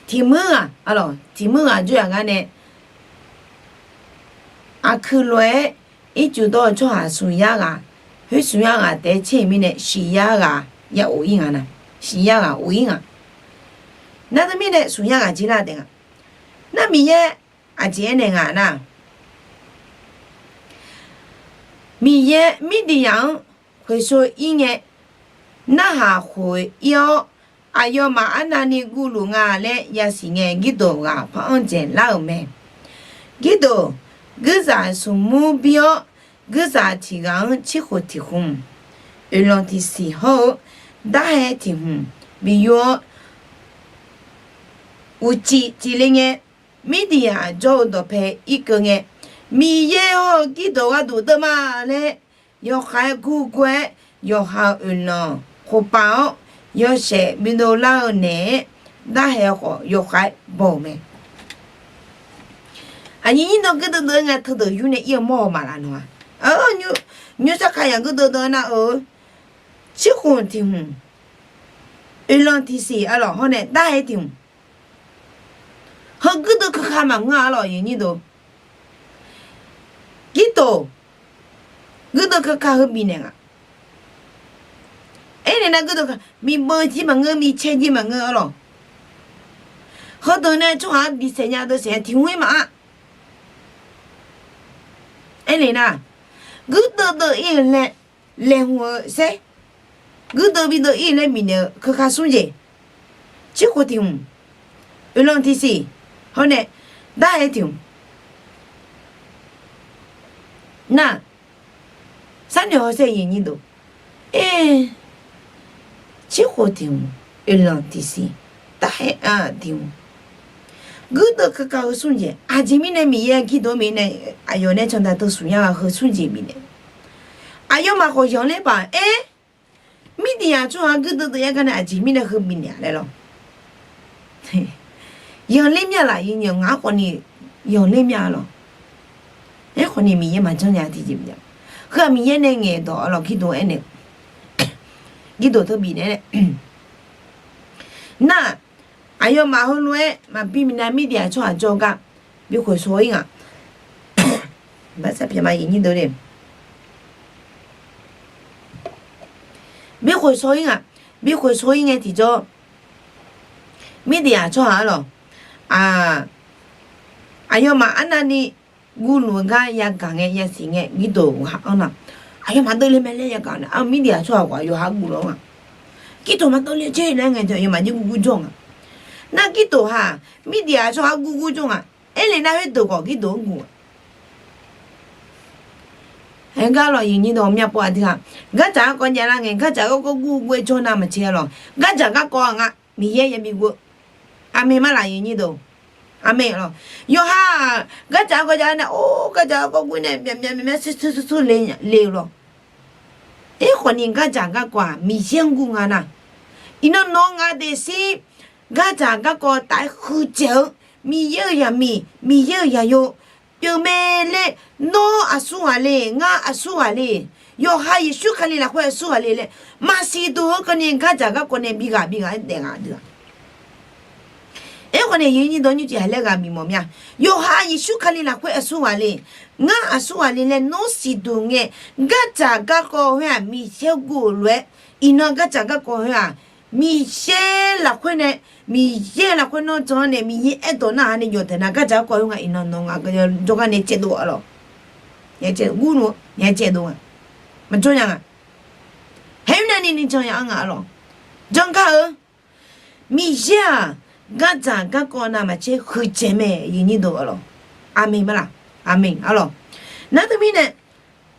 tiq muir ghaq arlawq, tiq muir ghaq jawryaq gar nae aqkuiq lof-aer ircuf dawr-eu tsawrhaq smq yar ghaq, khoer smq yar ghaq taef-aer caer-euq mirnae shiq yar ghaq ya of-ir nga nar, shiq yar ghaq of-ir nga. Nar teumirnae smq yar ghaq jir lar taef nga. Nar Miqyaer aqjeq aernaeq nga nar, Miqyaer Mirdiqyaq-anr khoeqshov ir ngae, narhaq khof ir-awr, aqyawfmaf arnavni guvluf nga laer yasiq ngae, Girduq ghaq par-anr dzaeqlar-euq mae. Girduq, guirzaq smq mur bir-awr, guirzaq tiq ghaq-anr cirkhof tiq khmq, oeqlanq tiq siq hawr-eu, darhae tiq hmq bi yur-awr, uqcif cifle ngae, Mirdiqyaq jawr-eu dawqpae irkeuv ngae, Miqyaer hawr-eu Girduq gharduq deuv ma laer, yawkhav-aer gurgur-aer, yawqha-euq oeqlanq khof pav-awr, yawshaef bidov lar-eu naeq-aer, darhae khawf yawkhav-aer baw-euq mae. Aqnyir nyir nan guirdeuv deuv-aer ngae, teudeuq yur nae ir-eu mawr-eu maqlaq nawq-a. Nymr sarkaq yaq guirdeuv deuv-aer nar-eu, cirkhof tiq hmq, oeqlanq tiq siq arlawq hawr nae darhae tiq hmq. Heu guirdeuv keuka maqngeur-a arlawq, aqnyir deuq. Girduq, guirdeuv keuka heu bifnaeq nga. Aernaeq nar guirdeuv keuka miqbeuv jir maqngeur, micaer jir maqngeur arlawq. Heudeuq nae tsawrhaq-anr diq saeq nya deuv saeq nya tiq hmq-ir maqar. Aernaeq nar, guirdeuv deuv ir-eu laer, laeqhmq-eu saer, guirdeuv bideuv ir-eu laer bifnaeq-eu keuka smr jeq, cirkhof tiq hmq, oeqlanq tiq siq, hawr nae darhae tiq hmq. Nar, sharnoeq hawsher, aqnyir deuq. Aer, cirkhof tiq hmq, oeqlanq tiq siq, darhae tiq hmq. Guirdeuv keuka heu smr jeq, aqjeq mirnae Miqyaer Girduq mirnae aqyawf nae candav teu smq yar ghaq heu smr jeq bifnaeq. Aqyawfmaf khawf yanqler paq aer, Mirdiqyaq tsawrhaq guirdeuv deuv yar gar nae aqjeq mirnae heu bifnaeq-a laer lawq. Yanqler myav laf, yanq ngaq-anr khawf ni yanqler myav lawq. Aerkhawf ni Miqyaer maqjanr nya tiqjeq bif-a. Heu-aq Miqyaer nae ngaeqdawq arlawq, Girdof aernaeq, Girdof teu bifnaeq-aer nae, nar-aq, aqyawfmaf heulof-aer maqbi minav Mirdaeq tsawrhaq jawr gar bi khoeqshawr-ir nga. Baqsaqpyaq ma, bi khoeqshawr-ir nga. Bi khoeqshawr-ir ngae tiqjawr, Mirdaeq tsawrhaq arlawq, aqyawfmaf arnavni guvluf-eu gar yagaq ngae yasiq ngae, Girdof ghaq-anr nar, aqyawfmaf dovle mae laer yagaq nae, Mirdaeq tsawrhaq ghaq yawqha guvluf-eu nga. Girdof maqdovle jeq laer ngae, aqyawfmaf jir guvgur jawr nga. Nar Girdof ha Mirdaeq tsawrhaq guvgur jawr nga. Aerlef nar khoerdeuq khawf Girdof-anr guf-a. Aer gar lawq, aqnyir dawq myav pov-a dui-aq, gardzaq garkawv javlar ngae, gardzaq garkawv gurgur-aer jawr nar maqtser arlawq, gardzaq garkawv-aq nga, Miqyaer yabi guv-eu. Aqmeq ma laf, aqnyir dawq. Aqmeq lawq. Yawqha-aq gardzaq garkawv javlar nae, or, gardzaq garkawv gur nae myaqmyaq myaqmyaq sur sur sur sur le le-eu lawq. Aerkhawfni gardzaq garkawv-aq Miqyaer-anr gur nga nar, iqnan nawq-eu ngaq daefzir gardzaq garkawv taf-aer huiqdzaeq-eu Miqyaer-euq zaqmiq, Miqyaer-euq zaqyo pyeuf mae laer, nawr aqsur ghaq le, ngar aqsur ghaq le, yawqha Yeqsur Kali lafkhoer aqsur ghaq le laer maqsiq duq-eu keuvni gardzaq garkawv nae bi ghaq bi ghaq-aer daef nga dui-aq. Aerkhawfni aqnyir dawq nymrcif haq laer ghaq bimawf mir-a. Yawqha Yeqsur Kali lafkhoer aqsur ghaq le, ngar aqsur ghaq le laer nawr siq duq ngae, gardzaq garkawv khoer-aq Miqyaer guv-euq lof-aer, iqnan gardzaq garkawv khoer-aq Miqyaer lafkhoer nae, Miqyaer lafkhoer nawr jan-anr nae Miqyaer aerdawq narhaq nae yawqtaeq nar gardzaq garkawv khoer nga, iqnan nawq-eu ngaq jawrgar nae caevdov arlawq. Gurluf-eu nae caevdov nga. Maqjanr nya nga. Haeq-eu navni ni jan ya-anr nga arlawq. Janr gar-eu Miqyaer-aq gardzaq garkawv navmaqtser huiqdzaeq mae, aqnyir dawq arlawq. Aqmeq ma laf. Aqmeq arlawq. Nar teumirnae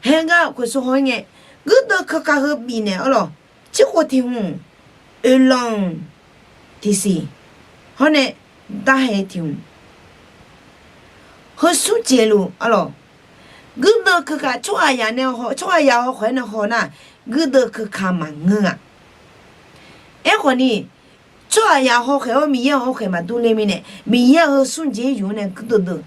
haeq gar khoeqshawr haw-ir ngae, guirdeuv keuka heu bifnaeq arlawq. Cirkhof tiq hmq, oeqlanq tiqsiq, hawr nae darhae tiq hmq, heu smr jeq luf arlawq. Guirdeuv keuka tsawrhaqzaq nae, tsawrhaqzaq hawkhawf-aer nae haw nar, guirdeuv keuka maqngeur-a. Aerkhawfni tsawrhaqzaq hawkhaeq-awr Miqyaer-euq hawkhaeq maqdur le mirnae, Miqyaer-euq heu smr jeq yuf-anr nae guirdeuv deuv.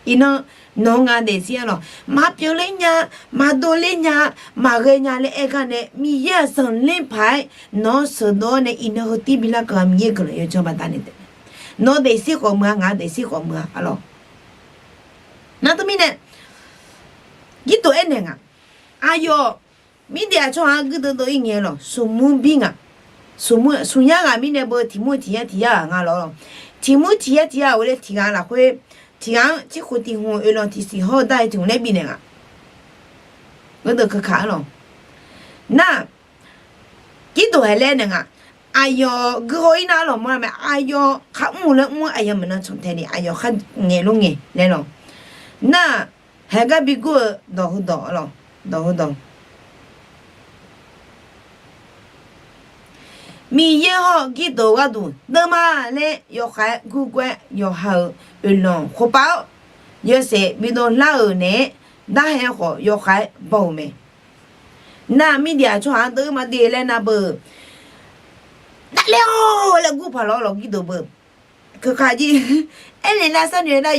Iqnan nawq-eu ngaq daefzir arlawq, maqpyeuf ler nya, maqdov ler nya, maqghae nya laer aer gar nae, Miqyaer-aq zanqler paq-aer nawq-anr sheuqdov-awr nae iqnan heu tir bi larkeuv-a, Miqyaer guiqlanq yawdzanr baqdanae taef. Nawq-eu daefzir khawf muiq-a, ngaq-eu daefzir khawf muiq-a arlawq. Nar teumirnae Girdof aernaeq nga, aqyawf Mirdaeq tsawrhaq-anr guirdeuv deuv-ir ngae lawq, smqmur bir nga. Smqmur smqyar ghaq mirnae beu, tiq mur tiq yar tiq yar ghaq nga lawq. Tiq mur tiq yar tiq yar-euq laer tiq ghaq lafkhoer, tiq ghaq-anr cirkhof tiq hmq, oeqlanq tiqsiq hawr-eu darhae tiq hmq laer bifnaeq nga. Guirdeuv keuka arlawq. Nar Girdof haeq laer naeq nga. Aqyawf guihaw-ir nar arlawq mawrlar mae, aqyawf khar mr-eu laer mr-anr aqyawf maqnan tsanq tae ni aqyawf khar ngaeq lor ngae laer lawq. Nar haeq gar bi gur-eu dawq heudawq arlawq, dawq heudawq. Miqyaer hawr-eu Girdof gharduq deuvma laer yawkhav-aer gurgur-aer yawqha-euq oeqlanq khoerpav-awr, yawshaef bidov lar-euq naeq-aer darhae khawf yawkhav-aer baw-euq mae. Nar Mirdaeq tsawrhaq-anr deuvma de laer nar beu, davler-awr laer gur paq lawr lawq Girdof beu. Keuka jir aernaeq nar sharnoeq nar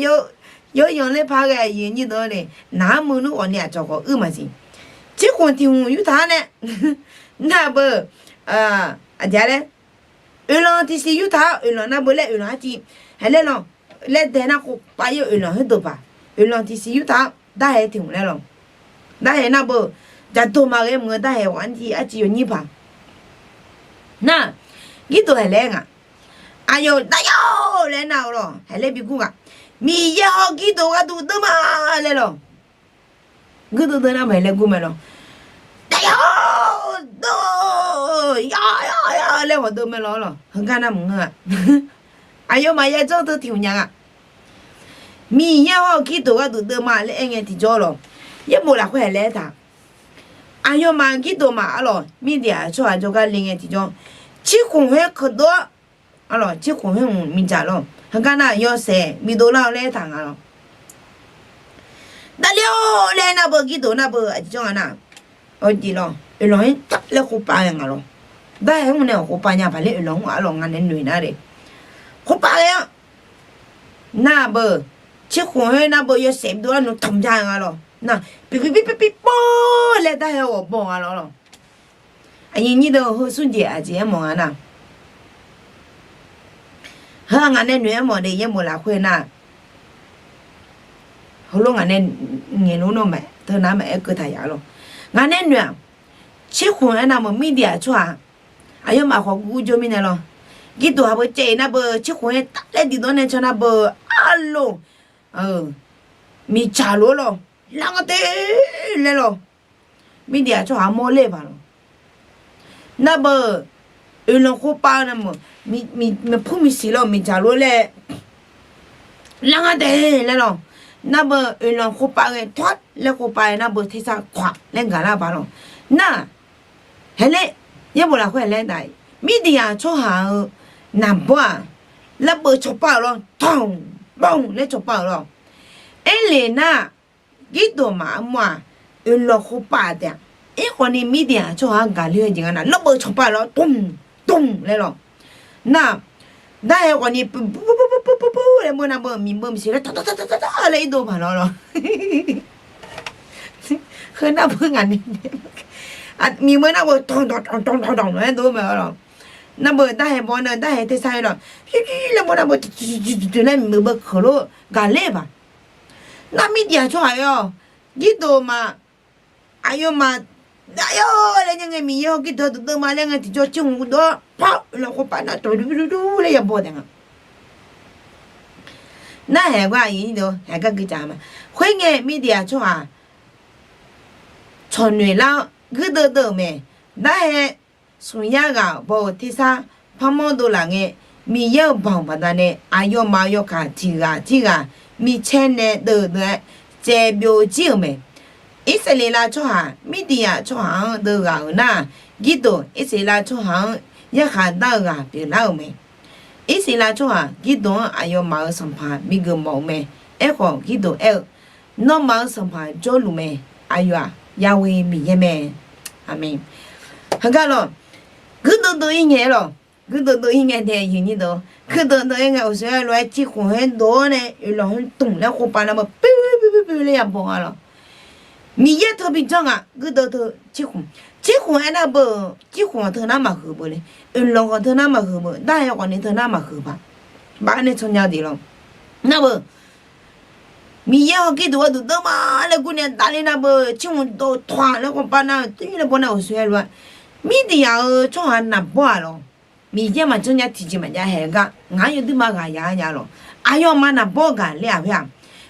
yawyanq ler paq ghae aqyuif aqnyir deuq-anr nae, naq-anr muiq nmr ghawqni aqcawq khawf uir maqsiq. Cirkhof tiq hmq yurtaq-anr nae nar beu, aqjeq laer, oeqlanq tiqsiq yurtaq-awr oeqlanq nar beu laer oeqlanq arciv haeq laer lawq. Laer dae nar khoerpav-ir-eu oeqlanq khoerdeuq paq, oeqlanq tiqsiq yurtaq-awr darhae tiq hmq laer lawq. Darhae nar beu, jaqdov maqghae meuq-eu darhae ghawq arciv arciv yawnyir paq. Nar Girdof haeq laer nga. Aqyawf davler-awr laer nar-eu lawq, haeq laer bi gur ghaq. Miqyaer hawr Girdof gharduq deuvma laer lawq. Guirdeuv deuv nar maqhaeq laer gur mae lawq. Davler-awr, deuv-awr, ya ya ya laer ghawq deuv mae lawq lawq. Heugar nar maqngeur-a. Aqyawfmaf ya janr teu tiq hmq nya nga. Miqyaer hawr-eu Girdof gharduq deuvma laer aer ngae tiqjawr lawq. Yaerbof lafkhoer haeq laer aertaq. Aqyawfmaf Girdof maf arlawq, Mirdaeq tsawrhaq jawrgar le ngae tiqjawr, cirkhof khoer keudov-awr arlawq, cirkhof khoer hmq miqdzaq lawq. Heugar nar yawshaef bidov lar-eu laer aertaq nga lawq. Davler-awr laer nar beu, Girdof nar beu aqjeq janr nga nar, aqjeq lawq, oeqlanq-aer laer khoerpav ghae nga lawq. Darhae mr nae khoerpav nya paq laer oeqlanq mr arlawq nga nae noeq nar le. Khoerpav ghae-awr nar beu, cirkhof khoer nar beu yawshaef bidov lar nmr tanq bya nga lawq. Nar, piqpiqpiqpiq pov laer darhae ghawq baw nga lawr lawq. Aqyuif nyir deuq heu smr jeq aqjeq aermawf nga nar, heu-aq ngaq nae noeq-aer mawf de yaerbof lafkhoer nar, heulof ngaq nae ngaeq lof nawr ma teunav maqaer keuv taq yaf lawq. Ngaq nae noeq-aq, cirkhmq aernar meuq Mirdiaq tsawrhaq aqyawfmaf khawf gurgur jawr mirnae lawr. Girduq haq beu caev-iq nar beu cirkhmq-aer taf laer diqdawr nae can nar beu arlof miqdzaq lof-aer lawr, lar ngar te laer lawr. Mirdiaq tsawrhaq mawrler-eu baq lawq. Nar beu oeqlanq khov pav-eu nar meuq, maqpur miqsiq lawr miqdzaq lof-aer laer lar ngar te laer lawr. Nar beu oeqlanq khov pav ghae tawr laer khov pav-aer nar beu tersar kawq laer gaqlar baq lawq. Nar, haeler, yaerbof lafkhoer laer taf, Mirdiaq tsawrhaq-euq naqbawr-aq, larbeuv cawpav-euq lawr, tanq, banq laer cawpav-euq lawr. Aerle nar, Girduq maqmr-aq, oeqlanq khov pav taef-a. Irkhawf ni Mirdiaq tsawrhaq-anr gaqler-eu jeq nga nar, larbeuv cawpav lawr, dmq, dmq laer lawr. Nar, darhae khawf ni pur pur pur pur pur laer meuq nar beu miqbeu miqsiq laer tanq tanq tanq tanq laer irdov baq lawr lawr. Heu nar beu ngaq nae miqbeu nar beu tanq tanq tanq tanq tanq laer dov mae lawr. Nar beu darhae baw nar darhae tersar-aer lawr, ir ir laer mawr nar beu tuq tuq tuq laer miqbeu beu keuq lof gaqler baq. Nar Mirdiaq tsawrhaq aer-awq, Girduq ma, aqyawfmaf daqyar laer nya ngae Miqyaer hawr Girduq-anr duqdeuv ma laer ngae tiqjawr cirkhmq guvdov-awr par oeqlanq khov pav nar tawq dur dur dur laer yabaw taef nga. Narhaq gar aqyuif nyir deuq haeq gar guicaf ma. Khoerngae Mirdiaq tsawrhaq tsawqnoeq lar-awr guirdeuv deuv-euq mae. Narhae smq yar ghaq baw-euq tersar parmawr dovlaf ngae, Miqyaer-euq banq baqdanae aqyawfmaf-euq yawkaq tiq ghaq tirghaq micaer nae deuv deuv-aer caevbyov jir-euq mae. Irsaqleqlav tsawrhaq Mirdiaq tsawrhaq-anr deuv ghaq-euq nar, Girduq Irsaqleqlav tsawrhaq-anr yarkhaq dar-eu ghaq pyeuflar-euq mae. Irsaqleqlav tsawrhaq Girduq-anr aqyawfmaf-euq sanqpaq bigeuf mawf-eu mae. Aerkhawf Girduq aer-eu, Nawmaf-euq sanqpaq jawrluf mae. Aqyawf-aq, Yahweh Miqyaer mae. Aqmeq. Heugar lawq, guirdeuv deuv-ir ngae lawq. Guirdeuv deuv-ir ngae dae yif nyir deuq, guirdeuv deuv-ir ngae uqshoe-aer lof-aer cirkhmq-aer dov-awr nae oeqlanq heu tmq laer khov pav nar beu puiu puiu puiu laer yabaw nga lawq. Miqyaer teu bi janr nga guirdeuv teu cirkhmq. Cirkhmq aernar beu, cirkhmq-aq teunar maqhuiq beu le. Oeqlanq khawf teunar maqhuiq beu, darhae khawf ni teunar maqhuiq baq. Baq-aer nae tsawrnya-eu jeq lawq. Nar beu, Miqyaer hawr Girduq-anr duqdeuv ma laer gurnae davler nar beu, cirkhmq dov tawq-aq laer khov pav nar-eu tuir laer baw nar uqshoe-aer lof-aer, Mirdiaq-euq tsawrhaq naqbawr-aq lawq. Miqyaer maqjanr nya tiqjeq maqjav haeq gar ngaq-anr yawduir ma ghaq ya nya lawq. Aqyawfmaf naqbawr gaqler-aq khoer-aq,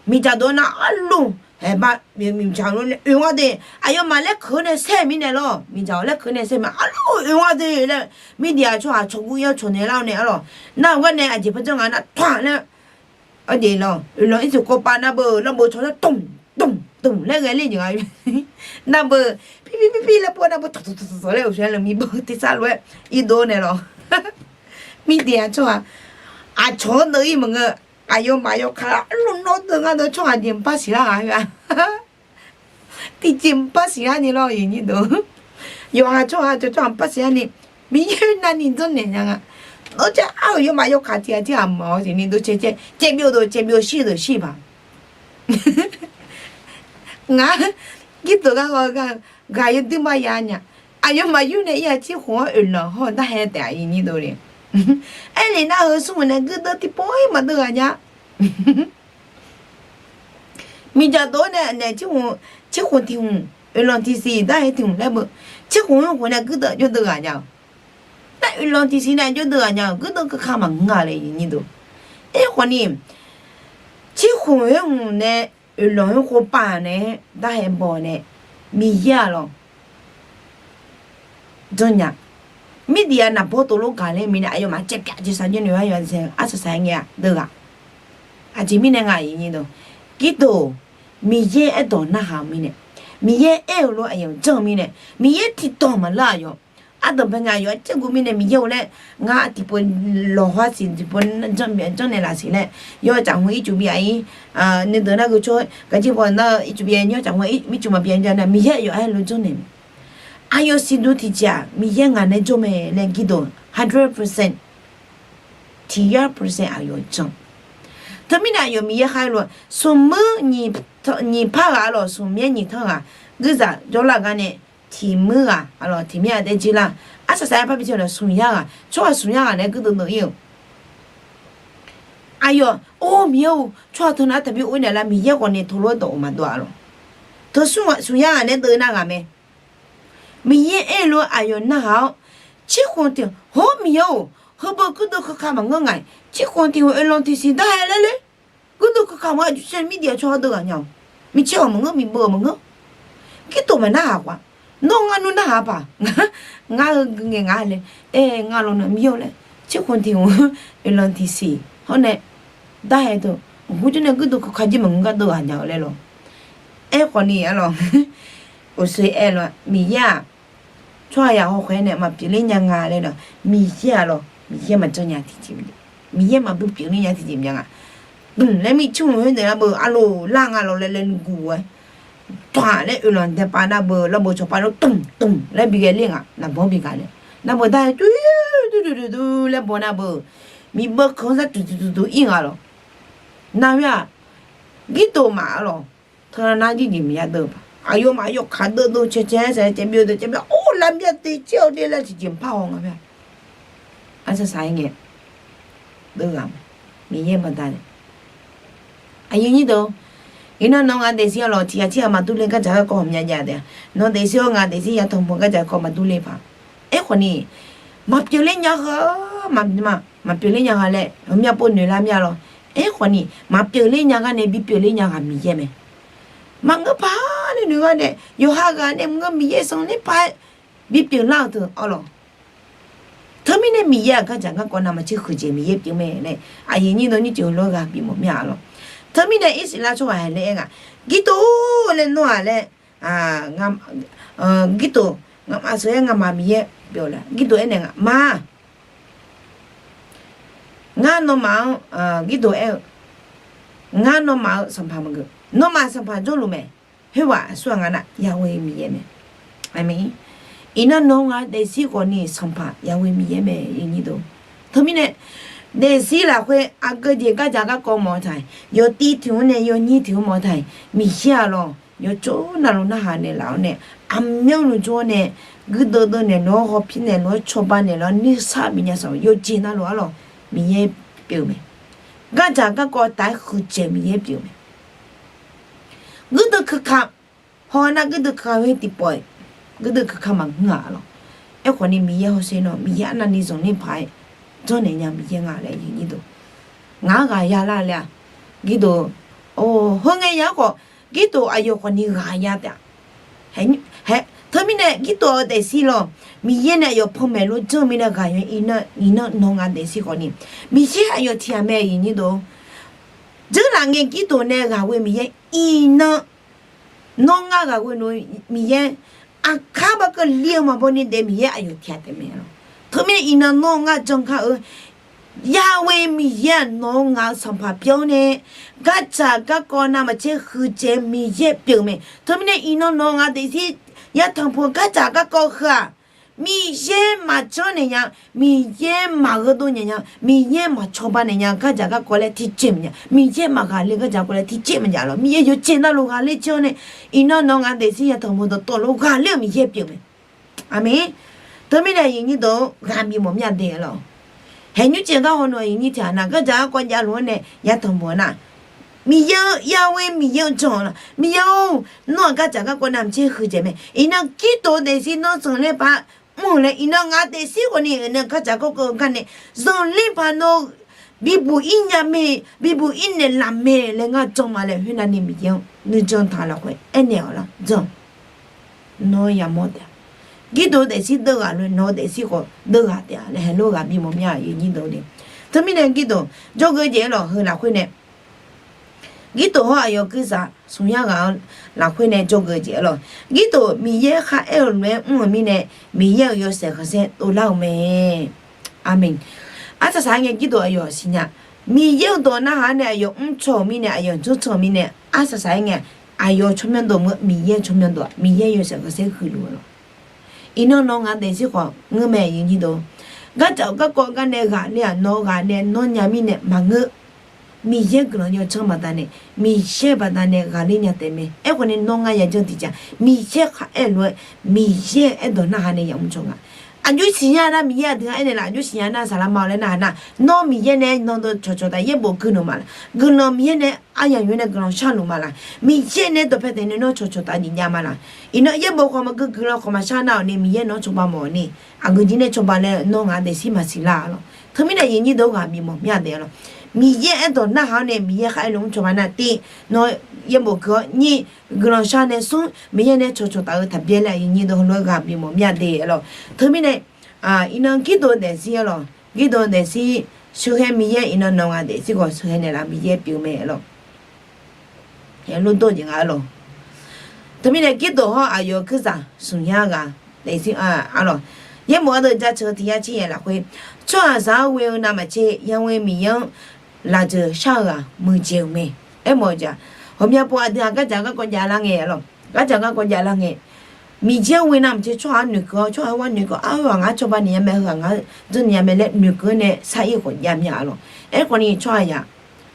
miqdzaq dov nar arlof haeqba miqdzaq-eu oe nga de. Aqyawfmaf laer keuq-eu nae saer-eu mirnae lawr, miqdzaq-awq laer keuq-eu nae saer ma arlof oe nga de laer, Mirdiaq tsawrhaq cawqguv yar cawqnaeq lar-awr nae arlawq. Nar-eu gar nae aqjeq par janr nga nar tawq-aq laer, arjeq lawq, oeqlanq ircuf kawv pav nar beu lawrbeu cawq laer dmq dmq dmq laer ghae ler jeq nga. Nar beu, pirpir pirpir laer pov nar beu tawq tawq tawq tawq laer uqshoe laer miqbeu tersar lof-aer irdov naeq lawq. Mirdiaq tsawrhaq aqcawq-anr deuv-ir maqngeur. Aqyawfmaf yawkaq arlof nawr deuv ngar deuv tsawrhaq jeq mqpar siqlar ghaq-a. Tiqjeq mqpar siqlar ni lawr yif nyir deuq. Yawqha tsawrhaq cawq tsawrhaq mqpar siqlar ni, Miqyaer navni janrnaeq nya nga. Nawr jar ar-euq yawmaf yawkaq tiq ghaq tirghaq mawf-awr jeq ni dov cae cae caevbyov dov caevbyov shir deuq shir baq. Ngar, Girduq gar haw gar, ghaq yawduir ma ya nya. Aqyawfmaf yur nae ir-aq cirkhmq-anr oeqlanq hawr darhae taef-a yif nyir dov le. Aerle nar heu smrmuiq nae guirdeuv tiqpov-ir maqdeuv ghaq nya. Miqdzaq dov-awr nae naeq-aer cirkhmq tiq hmq, oeqlanq tiqsiq darhae tiq hmq laer beu, cirkhmq-anr khof nae guirdeuv jawrdeuv ghaq nya-awq. Nar oeqlanq tiqsiq nae jawrdeuv ghaq nya-awq, guirdeuv kakar maqngeur-a le yif nyir dov. Aerkhawf ni, cirkhmq-aer hmq nae oeqlanq-anr khov pav nae-aer darhae baw nae, Miqyaer-aq lawq janrnya. Mirdiq-aq naqbawr tov lof gaq ler mirnae aqyawfmaf caevpyav jeq saqjawr noeq-aer yawqha zaeq arsaq saq-aer ngae-a deuv ghaq. Aqjeq mirnae nga yif nyir dov. Girdof, Miqyaer aerdawq narhaq-eu mirnae, Miqyaer aer-eu lof aqyawf janr-eu mirnae, Miqyaer tiqdawq maqlar aqyawf. Ardanqbae ngae aqyawf-aer caerguv mirnae Miqyaer-eu laer ngar tiqpov lawqha siq tiqpov janr byav janrnaeq laf siq laer, yawtsaf hmq ircuf byav-ir, nuideuq nar geucawr gaqjir baw nar-eu ircuf byav nymr tsaf hmq ircuf maqbyav nya nar Miqyaer aqyawf aer lof janrnaeq mae. Aqyawf siqduq tiqjeq-aq Miqyaer ngaq nae jawr mae laer Girdof hundred percent tiq yar percent aqyawf jan. Teumirnae aqyawf Miqyaer khar-aer lof-aer smqmuir nyiq par ghaq-a lawq, smqmyaer nyiq tanr ghaq guirzaq jawrlar gar nae tiq muir ghaq-a lawq, tiq myaer-a tae jir lar. Arsaq saq-aer parbi teu lawq, smq yar ghaq, tsawrhaq smq yar ghaq nae guirdeuv deuv ir-euq. Aqyawf or Miqyaer-or, tsawrhaq teunav taqbi or naeq lar, Miqyaer khawf ni teulof-aer dawq-euq maqdov-a lawq. Teu smq yar ghaq nae deuv nar ghaq mae. Miqyaer aer-eu lof-aer aqyawf narhaq-awr, tsirkhmq tiq hawr Miqyaer-or, heubeu guirdeuv keuka maqngeur nga-iq, tsirkhmq tiq hawq oeqlanq tiqsiq dar-aer laer ler. Guirdeuv keuka maqngeur, aqjox caer mirdiq-a tsawrhaq deuv ghaq nya-awq. Micaer-awq maqngeur, miqbeuv-awq maqngeur. Girdof maqnarhaq khawf-a. Nawr ngar nmr narhaq paq, ngar-eu gui ngae nga laer, aer ngar lawq na Miqyaer-or laer, tsirkhmq tiq hawq oeqlanq tiqsiq hawr nae dar-aer deuq, ghawqjawr nae guirdeuv keuka jir maqngeur gar deuv ghaq nya-eu laer lawq. Aerkhawf ni-a lawq, uqshoe aer lawq, Miqyaer-aq, tsawrhaq yaq hawkhaeq-aer nae maqpyeufler nya nga laer lawq. Miqyaer-a lawq, Miqyaer maqjanr nya tiqjeq, Miqyaer maqbi pyeufler nya tiqjeq mya nga. Dmq laer mirtsaq khoernaeq nar beu arloq lar nga lawq laer laer nuiguq-aer, dmq laer oeqlanq daepav nar beu lawrbeu cawqpav lawr dmq dmq laer bi ghae ler nga, naqbawr bi gaq laer, nar beu dar-aer duidui duidui laer baw nar beu, miqbeuv keuq-anr sar duidui duidui ir nga lawq. Nar khoer-aq, Girdof maf-a lawq, teunav nar jirjeq maqya deuv-eu paq, aqyawfmaf yawkaq deuv deuv cae cae-aer saeq-aer caev byov deuv caev byov or lavbyav te caer-eu de laer tiqjeq maqpar haw nga-a. Arsaq saq-aer ngae deuv ghaq ma, Miqyaer baqda nae. Aqyuif nyir deuq, iqnan nawq-eu ngaq daefzir-a lawq, tiq ghaq tir ghaq maqdur le gardzaq garkawv ghawqmya jav taef-a. Nawq-eu daefzir-awr ngaq daefzir yatanq mawf gardzaq garkawv maqdur le paq. Aerkhawf ni, maqpyeufler nya heu, maqpyeufler nya ha laer heumyav pov noeq lar mir-a lawq. Aerkhawf ni maqpyeufler nya gar nae bipyeufler nya ghaq Miqyaer mae. Maqngeur paq nae noeq gar nae yawqha ghaq nae maqngeur, Miqyaer zanqler paq-aer bipyeuf lar-euq teu-awr lawq. Teumirnae Miqyaer-aq gardzaq garkawv navmaqtser huiqdzaeq Miqyaer pyeuf mae laer aqyuif nyir deuq nyir ceuq lof-aer ghaq bimawf mir-a lawq. Teumirnae Irsaqleqlav tsawrhaq haiq laer aer nga, Girdof laer nawr-aq laer, Girdof, ngaqmaf sheuq-aer nga'maf Miqyaer pyeuf-eu laer Girdof aernaeq nga ma. Ngar nawmaf-anr, Girdof aer-eu, ngar nawmaf-euq sanqpaq maqgeuf, nawmaf sanqpaq jawrluf mae. Khoerghaq aqsurghaq nga nar Yahweh Miqyaer mae. Aqmeq. Iqnan nawq-eu ngaq daefzir khawf ni sanqpaq Yahweh Miqyaer mae. Teumirnae daefzir lafkhoer aqgeu jeq gardzaq garkawv mawf-eu taq-iq, yawtiv tiq-anr nae yawnyir tiq-anr mawf-eu taq-iq, Miqyaer-a lawq, yawcawr navluf narhaq naeqlaf-awr nae, aqmyanluf jawr-awr nae, guirdeuv deuv naeq lof-aer, ghawqpir naeq lof-aer, cawba naeq lof-aer, nuisar bifnya saq-eu yawqjeq navluf-a lawq, Miqyaer pyeuf-eu mae. Gardzaq garkawv taf-aer huiqdzaeq Miqyaer pyeuf-eu mae. Guirdeuv keuka haw nar guirdeuv keuka khoer tiqpawf-iq guirdeuv keuka maqngeur-a lawq. Aerkhawf ni Miqyaer hawsher nawr Miqyaer arnavni zanqler paq-aer janrnaeq nya Miqyaer nga laer yawnyir deuq, ngaq-anr ghaq ya lar laer-aq, Girdof, or, heu ngae ya-anr khawf Girdof aqyawf khawf ni ghaq ya taef-a. Teumirnae Girdof-eu daefzir lawq, Miqyaer nae aqyawf panmaeq lof janr-eu mirnae ghaq ya. Iqnan nawq-eu ngaq daefzir khawf ni Miqyaer aqyawf tiq ghaq mae yawnyir deuq. Dzeurlaf ngae Girdof nae ghaq ghoe Miqyaer, iqnan nawr ngar ghaq ghoe lof-eu Miqyaer, aqkar baqkeuv li-eu maqbaw ni daef Miqyaer aqyawf tiq ghaq taef mae lawq. Teumirnae iqnan nawr ngar jan kar-eu Yahweh Miqyaer-aq nawq-eu ngaq-eu sanqpaq pyeuf-awr nae, gardzaq garkawv navmaqtser huiqdzaeq-eu Miqyaer pyeuf-eu mae. Teumirnae iqnan nawq-eu ngaq daefzir yatanq puq-eu gardzaq garkawv heu-aq, Miqyaer maqjanr naeq nya, Miqyaer maqgheu dov naeq nya, Miqyaer maqcawba naeq nya gardzaq garkawv laer tiqjeq maqjav, Miqyaer maqghaqler gardzaq garkawv laer tiqjeq maqjav lawq. Miqyaer yawqjeq navluf ghaqler jir-awr nae, iqnan nawq-eu ngaq daefzir yatanq puq dawqtawvluf ghaqler-euq Miqyaer pyeuf mae. Aqmeq. Teumirnae yawnyir deuq-or ghaq bimawf mir-a de lawq. Haeq nymr caev gar haw nawq-eu yawnyir tiq ghaq nar gardzaq garkawv javluf-anr nae yatanq puq-eu nar, Miqyaer-eu, Yahweh Miqyaer-eu jan-awq lawq. Miqyaer-or, nawr-aq gardzaq garkawv navmaqtser huiqdzaeq mae. Iqnan Girdof-eu daefzir nawr zanqler paq-aer mr-euq laer iqnan ngaq daefzir khawf ni nae gardzaq garkawv-eu gar nae zanqler paq nawr bibuq ir nya mae, bibuq ir naeqlaf mae laer ngar jan ma laer khoernavni Miqyaer-anr nuijan taq lafkhoer aernaeq-awq lawq. Jan, nawr yamawr taef-a. Girdof-eu daefzir deuv ghaq lof-aer nawq-eu daefzir khawf deuv ghaq taef-a laer haeq lof ghaq bimawf mir-a yawnyir deuq-or de. Teumirnae Girdof jawrgeuf jeq-aer lawq heu lafkhoer nae Girdof hawr aqyawf guirzaq smq yar ghaq-anr lafkhoer nae jawrgeuf jeq-aer lawq. Girdof Miqyaer kharaer-euq lof-aer mr-euq mirnae, Miqyaer-euq yawshaef khanqsaer dovlar-euq mae. Aqmeq. Arsaq saq-aer ngae Girdof aqyawf siqnya. Miqyaer-euq dawq narhaq-anr nae aqyawf mrcaw-euq mirnae, aqyawf janrcaw-euq mirnae, arsaq saq-aer ngae, aqyawf tsawrmyanr dov maqngeur, Miqyaer-eu tsawrmyanr dov-aq, Miqyaer yawshaef khanqsaer huiqluf-eu lawq. Iqnan nawq-eu ngaq daefzir khawf ngeur mae yawnyir deuq. Gardzaq garkawv gar nae ghaqler-aq nawq-eu ghaq nae nawr nya mirnae maqngeur. Miqyaer guiqlanq yawdzanr baqdanae, Miqyaer baqdanae ghaqler nya taef mae. Aerkhawf ni nawr ngar yajanr tiqjav, Miqyaer kharaer lof-aer, Miqyaer aerdawq narhaq nae yamr caw nga. Aqjox siqnya nar Miqyaer aqdui-anr aernaeq laf, aqjox siqnya nar saqlaq ma-awq laer narhaq nar, nawr Miqyaer nae nawq deuq cawqcawq taf yaerbof guiqlanq ma laf, guiqlanq Miqyaer nae aryamq yawr nae guiqlanq sharluf ma laf, Miqyaer nae dawqpae taef nae nawr cawqcawq taf nyiq jav ma laf. Iqnan yaerbof khawf maqgui guiqlanq khawf maqshar nar-awq ni Miqyaer nawq-anr cawba mawf-awq ni, aqgeu jir nae cawba laer nawr ngaq-anr daefzir maqsiq lar-a lawq. Teumirnae aqyuif aqnyir deuq-or ghaq bif mawf mir-a daef-a lawq. Miqyaer aerdawq narhaq-awr nae Miqyaer kharaer lof-anr cawba nar tiv, nawr yaerbof gui-awr nyir, guiqlanq shar nae smr, Miqyaer nae cawqcawq taf-eu taqbyaer laer aqyuif aqnyir deuq heulof-aer ghaq bif mawf mir-a daef-a lawq. Teumirnae iqnan Girdof-eu daefzir-a lawq, Girdof-eu daefzir, sheuqghae Miqyaer iqnan nawq ngaq daefzir khawf sheuqghae naeqlaf Miqyaer pyeuf-eu mae-a lawq. Lordov jeq nga-a lawq. Teumirnae Girdof hawr aqyawf-euq kuirzaq smq nya ghaq daefzir-a lawq. Yaerbof ardeuv jaceuq-eu tiq yar tser yaeq lafkhoer, tsawrhaqzaq-anr ghoe-eu navmaqtser yaghoe Miqyaer-anr lafjeuq shar-eu ghaq muiqdzaeq-euq mae. Aermawf-eu jeq-aq, ghawqmya pov aqdui-aq gardzaq garkawv jav lar ngae-a lawq. Gardzaq garkawv jav lar ngae, Miqyaer-anr ghoe navmaqtser tsawrhaq-anr noeqkeuv-awr, tsawrhaq-anr ghoe noeqkeuv-awr, arhu-aq ngar cawba naeq nya mae, heu-aq ngar dzeur naeq nya mae laer noeqkeuv-awr nae sar-ir khawf jav mya-a lawq. Aerkhawf ni tsawrhaq yaq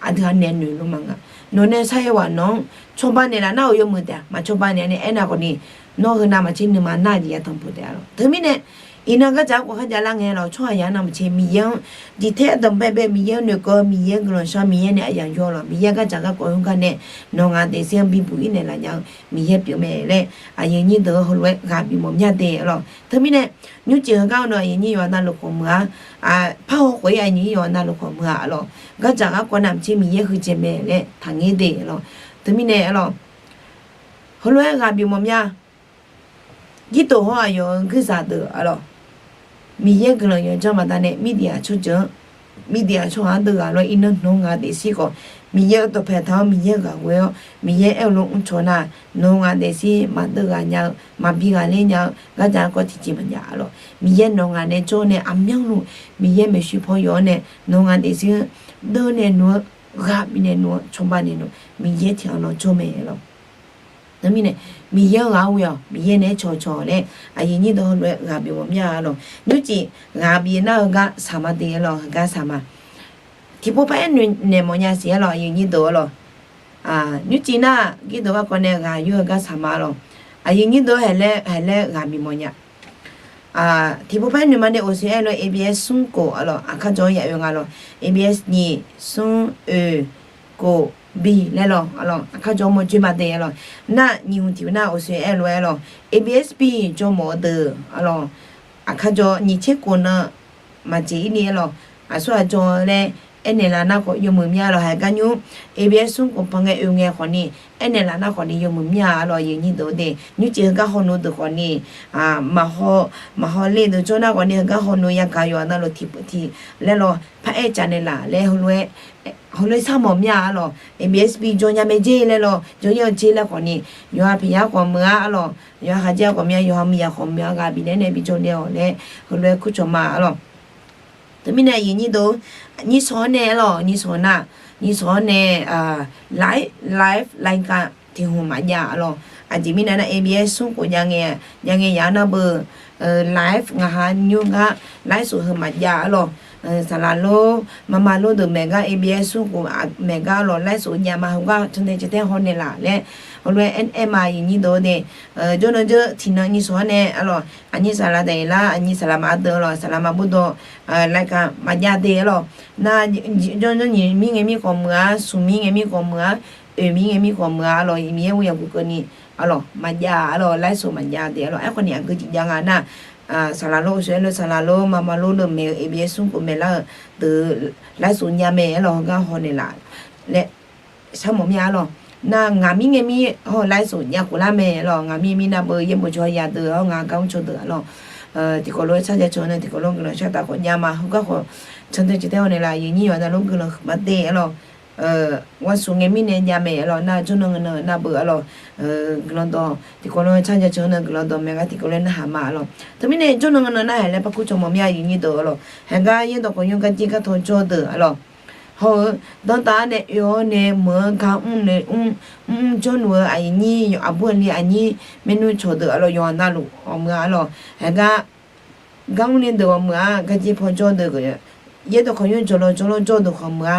aqdui-aq naeq noeq lor ma nga. Nawq nae sar-ir-awq nawq-anr cawba naeqlaf nar-euq yawmuiq taef-a, maq cawba naeq-a nae aernav khawf ni, nawr heu navmaqtser nuima nar jeq yatanq puq taef-a lawq. Teumirnae iqnan gardzaq garkawv kharjav lar ngae lawq, tsawrhaq yaq navmaqtser Miqyaer-anr diqtaer dawq baebae Miqyaer-anr noeqkeuv-awr Miqyaer-anr guiqlanq shar Miqyaer nae aqyawf yawr lawq. Miqyaer gardzaq garkawv heugar nae nawq ngaq daefzir-anr bibuq-ir naeqlaf nya-eu Miqyaer pyeuf mae laer aqyuif aqnyir deuq-or heulof-aer ghaq bif mawf mir-a daef-a lawq. Teumirnae nymrcif heugar-awr nae aqyuif aqnyir yawqha navluf khawf muiq-a, parhaw khawf-ir aqyuif aqnyir yawqha navluf khawf muiq-a lawq. Gardzaq garkawv navmaqtser Miqyaer heujeq mae laer taqngaer de-a lawq. Teumirnae-a lawq, heulof-aer ghaq bif mawf mir-a. Girdof hawr aqyawf-euq guirzaq deuq-a lawq, Miqyaer guiqlanq yawdzanr baqdanae Mirdaeq-aq tsawrjeuq-anr, Mirdaeq-aq tsawrhaq-anr deuv ghaq lof-aer iqnan nawq ngaq daefzir khawf, Miqyaer-euq dawqpae taq-awr Miqyaer ghaq ghoe-awr Miqyaer aer-eu lof mrcaw nar, nawq ngaq daefzir maqdeuv ghaq nya-eu maqbi ghaqler nya-eu gardzaq garkawv tiqjeq maqjav-a lawq. Miqyaer nawq ngaq nae jawr nae aqmyanluf Miqyaer maeqshi paw yawf-awr nae nawq ngaq daefzir-anr deuv naeq nmr-eu, ghaq bifnaeq nmr-eu, cawba naeq nmr-eu Miqyaer tiq ghaq lawr jawr mae-a lawq. Teumirnae Miqyaer-anr ghaq-anr ghoe-awq, Miqyaer nae-aer cawqcawq laer aqyuif aqnyir deuq heulof-aer ghaq bif mawf mir-a lawq. Nymrcif ghaq bif nar heugar saq ma de-a lawq, heugar saq ma. Tiqpov par-aer noeqnaeq mawfnya siq-a lawq, aqyuif aqnyir deuq-a lawq. Nymrcif nar Girdof garkawv nae ghaq yur heugar saq ma-a lawq. Aqyuif aqnyir deuq haeq laer haeq laer ghaq bif mawfnya. Tiqpov par-aer noeqma de, ofsoer aer lof-aer A B S smr khof-a lawq, aqkar jawr-anr ya oe nga lawq. A B S nyiq smr oe khof bi laer lawq-a lawq, aqkar jawr mawrjoer ma de-a lawq. Nar nyiq hmq tiq nar ofsoer aer lof-aer lawq, A B S bi jawr mawf-eu deuq-a lawq, aqkar jawr nyiq tser khof nan maqjeq-ir ni-a lawq. Aqsur aqjawr laer aernaeq laf nar khawf yawmuiq mir-a lawq. Haeq gar nymr A B S smr khof pan ngae oe ngae khawf ni, aernaeq laf nar khawf ni yawmuiq mir-a lawq, aqyuif aqnyir deuq-or de. Nymrcif heugar hawnu deuq khawf ni, maqhaw, maqhaw le deuq jawr nar khawf ni heugar hawnu yagaq yawqha navluf tiq tiq laer lawq, par-aer caf naeq laf laer heulof-aer, heulof-aer sharmawf mir-a lawq. A B S bi jawr nya mae jer laer lawq, jawr-ir-eu jer laer khawf ni, yawqha paqya khawf muiq-a lawq, yawqha khaqdzer khawf muiq-a, yawqha miqyaq khawf muiq-a, ghaq bifnaeq-aer nae bi jawr nae-awq laer heulof-aer kur cawq ma-a lawq. Teumirnae aqyuif aqnyir deuq, nyir shawq-anr nae-a lawq, nyir shawq nar, nyir shawq-anr nae live, live รายการ tiq hmq maqjav-a lawq. Aqjeq mirnae nar A B S smr khof jav ngae, jav ngae yaq-anr nar beu live ngaq ha nymr gar ไลฟ์สด heu maqjav-a lawq. Saqlaq lor, mama lor deuq maeq gar A B S smr khof maeq gar lawq, ไลฟ์สด jav ma heugar cantae cantae haw naeq laf laer heulof-aer aer ma, aqyuif aqnyir deuq-or de. Jawrnan jawr tiqnan nyir shawq-anr nae-a lawq, aqnyir saqlaq daeq lar, aqnyir saqlaq maqdeuq-a lawq, saqlaq maqbur dawq รายการ maqjav de-a lawq. Nar jawrnan nyiq mir ngae mir khawf muiq-a, smq mir ngae mir khawf muiq-a, oeq mir ngae mir khawf muiq-a lawq, Miqyaer ghoe yawqguv keuvni-a lawq, maqjav-a lawq, ไลฟ์สด maqjav de-a lawq. Aerkhawf ni aqgeu jeq jav nga nar, saqlaq lor, ofsoer aer lof-aer saqlaq lor, mama lor deuq maeq-eu A B S smr khof maeq lar-eu deuq ไลฟ์สด jav mae-a lawq, heugar haw naeq laf laer sharmawf mir-a lawq. Nar ngaq mir ngae mir haw ไลฟ์สด jav khof lar mae-a lawq, ngaq mir mir nar beu yaerbof jawr ya deuq-awr ngaq gar mr caw deuq-a lawq. Tiqkawv lof-aer tsar ja caw nae tiqkawv lof guiqlanq shar taf khawf jav ma, heugar khawf cantae cantae haw naeq laf, aqyuif aqnyir yawqha navluf guiqlanq huiqma de-a lawq. Ghanrsuq ngae mirnae jav mae-a lawq, nar jawrnan nan nar beu-a lawq. Guiqlanq dawq tiqkawv lof-aer tsar ja caw nae guiqlanq dawq maeq gar tiqkawv lof-aer narhaq ma-a lawq. Teumirnae jawrnan nan nar haeq laer par kur cawq mawf mir-a, aqyuif aqnyir deuq-a lawq. Haeq gar yaerdawq khawf nymr gar jir gar taw jawr deuq-a lawq. Hawr-eu danrtav-aer nae oe-awr nae meuq-anr gar mr nae mr, mr jawrluf-eu aqyuif aqnyir, aqbur aqli aqnyir maernmr cawq deuq-a lawq, yawqha navluf khawf muiq-a lawq. Haeq gar gar mr nae deuq khawf muiq-a, gar jir paw jawr deuq, yaerdawq khawf nymr jawrlawr jawrlawr jawr deuq khawf muiq-a.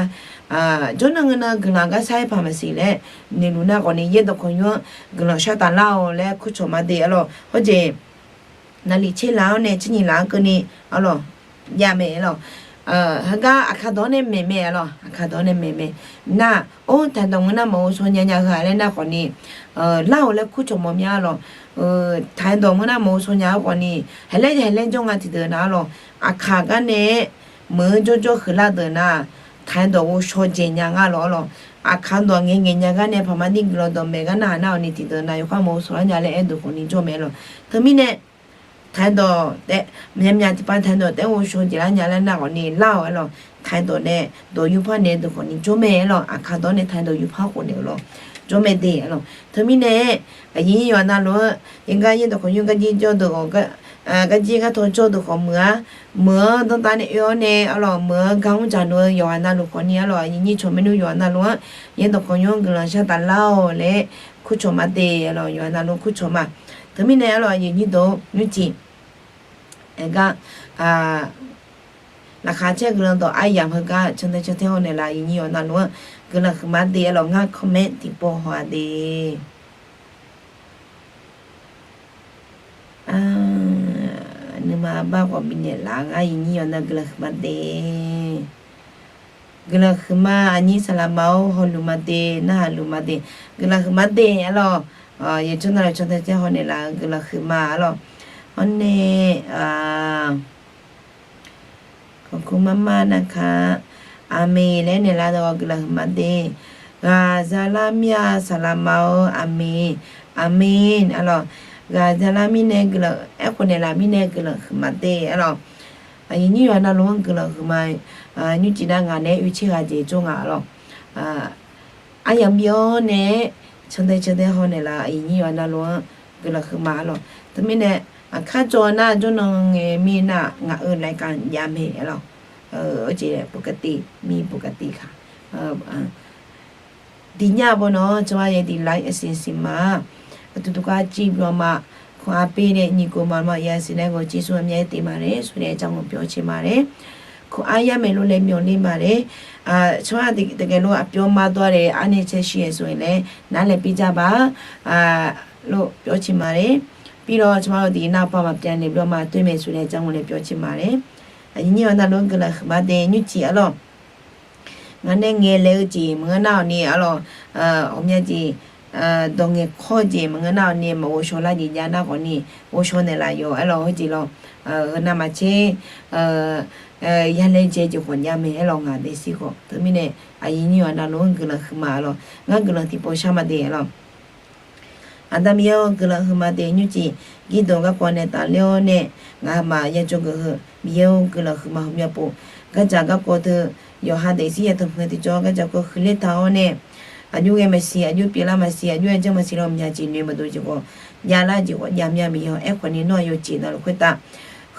jawrnan ngeur nar guiqlanq gar shar-aer paq maqsiq laer noeqluf nar khawfni, yaerdawq kawqnymr-anr guiqlanq shar taf lar-awq laer kurcawq ma de arlawq. Hawjeq naqliq tser laf-awr nae tsernyif laf-anr keuvni arlawq, jav mae arlawq. Heugar aqkaq dawq-anr nae maeq mae arlawq, aqkaq dawq-anr nae maeq mae. Nar, or, taqdawq ngeur nar maqghov shaw nya nya heu-aq laer nar khawfni, lar-awq laer kurcawq mawf mya arlawq. Taqdawq ngeur nar maqghov shaw nya-eu khawfni, haiq laer haiq laer jawr nga tiqdeuq nar arlawq. Aqkaq gar nae-aer meuq-eu jawrjawr huiqlar deuq nar, taqdawq ghovshaw dzaeq nya nga lawq arlawq. Aqkaq dawq ngaeq ngaeq nya gar nae paqma dir guiqlanq dawqmaeq gar narhaq nar-awq ni tiqdeuq nar yawkhav maqghov shaw lar nya laer aerdeuq khawfni jawr mae arlawq. Teumirnae, taqdawq taef myavmyav tiqpav taqdawq taef-aer ghovshaw dzaeq lar nya laer nar khawfni lar-awq arlawq. Taqdawq nae dawq yurpar naeq-eu deuq khawfni jawr mae arlawq. Aqkaq dawq-anr nae taqdawq yurpar khof naeq-eu lawq, jawr mae de arlawq. Teumirnae-aer, aqyuif nyir yawqha navluf-anr, yaergar yaerdawq kawqnymr garjir jawr deuq khawf, garjir gartaw jawr deuq khawf meuq-a, meuq-anr danrtav nae oe-awr nae arlawq, meuq-anr gar mr dzaq deuq-eu yawqha navluf khawfni arlawq, aqyuif nyir cawq maernmr yawqha navluf-anr, yaerdawq kawqnymr guiqlanq shar taf lar-awq laer kurcawq ma de arlawq, yawqha navluf-anr kurcawq ma. Teumirnae arlawq, aqyuif nyir deuq-or, nymrcif aer gar, laqkhaq caer guiqlanq dawq aryamq heugar cantae cantae hawnaeq laf, aqyuif nyir yawqha navluf-anr guiqlanq huiqma de arlawq. Ngar comment tiqpov haw-a de. Nuima bar khawf bifnaeq laf-a, aqyuif nyir yawqha navluf guiqlanq huiqma de. Guiqlanq huiqma, aqnyir saqlaqma-or, hawluf ma de, narhaq luf ma de. Guiqlanq huiqma de arlawq. Yawqjawr navluf cantae cantae hawnaeq laf-eu guiqlanq huiqma arlawq. Hawr nae, kawqku marmar navka, aqmeq laer naeqlaf-eu guiqlanq huiqma de. Ghaqzalar mir-a saqlaqma-or, aqmeq, aqmeq arlawq. Ghaqzalar mirnae guiqlanq aerkhof naeqlaf mirnae guiqlanq huiqma de arlawq. Aqyuif nyir yawqha navluf-anr guiqlanq huiqma. Nymrcif nar ngaq naeq-aer oe tser ghaq jeq jawr nga arlawq. Aryamq bif-awr nae-aer cantae cantae hawnaeq laf, aqyuif nyir yawqha navluf-anr guiqlanq huiqma arlawq. Teumirnae, aqkar jawr nar jawrnan ngae mir nar ngaq-euq รายการ jav mae arlawq. โอเค ปกติ มีปกติค่ะ Diq nya bawnaw-awr, cawba yaer diq ไลฟ์ asiq siq ma. Aqduq duq gar jir byawq ma. ขออภัย nae nyiq gof maqma ya siq nae gawq jir smr myav-aer teq ma laer, smr nae jar ngawq byawq ceq ma laer. ขออนุญาต maeqlo laer myawq le ma laer. Cawba tiqgaeq lof aqbyawf ma dawr-a laer, arnae cae shi-aer smr-aer laer nar laer bi jar ba. Lof byawq ceq ma laer. Bi lawr cawba-awr diq nar paw maqbyav naeq byawq ma toer mae smr nae jar ngawq laer byawq ceq ma laer. Aqnyir yawqha navluf-anr guiqlanq huiqma de nymrcif arlawq. Ngaq nae ngaeq laeq-eu jeq maqngeur nar-awq ni arlawq, ghawqmya jeq, dawq ngaeq kawr-eu jeq maqngeur nar-awq ni, maqghov shaw lar jeq jav nar khawf ni, ghovshaw naeqlaf yawq arlawq, heujeq lawr, heu navmaqtser, yalaejae jeq khawf jav mae arlawq, ngaq daefzir khawf. Teumirnae, aqyuif nyir yawqha navluf-anr guiqlanq huiqma arlawq, ngar guiqlanq tiqpov shar ma de arlawq. Aqda Miqyaer-or, guiqlanq huiqma de nymrcif, girdanq garkawv nae tafler-awr nae, ngaqmaf yajawr geuf heu Miqyaer-or, guiqlanq huiqma heumyav pov. Gardzaq garkawv teu, yawqha daefzir yatanq pmq-aer tiqjawr gardzaq garkawv huiqler taq-awr nae, aqjox ghae maqsiq, aqjox pyeuflar maqsiq, aqjox-aer janr maqsiq laer ghawqmya jeq noeq maqdov jeq khawf, javlar jeq khawf javmya Miqyaer-or, aerkhawf ni nawr-aq yawqjeq navluf khoertav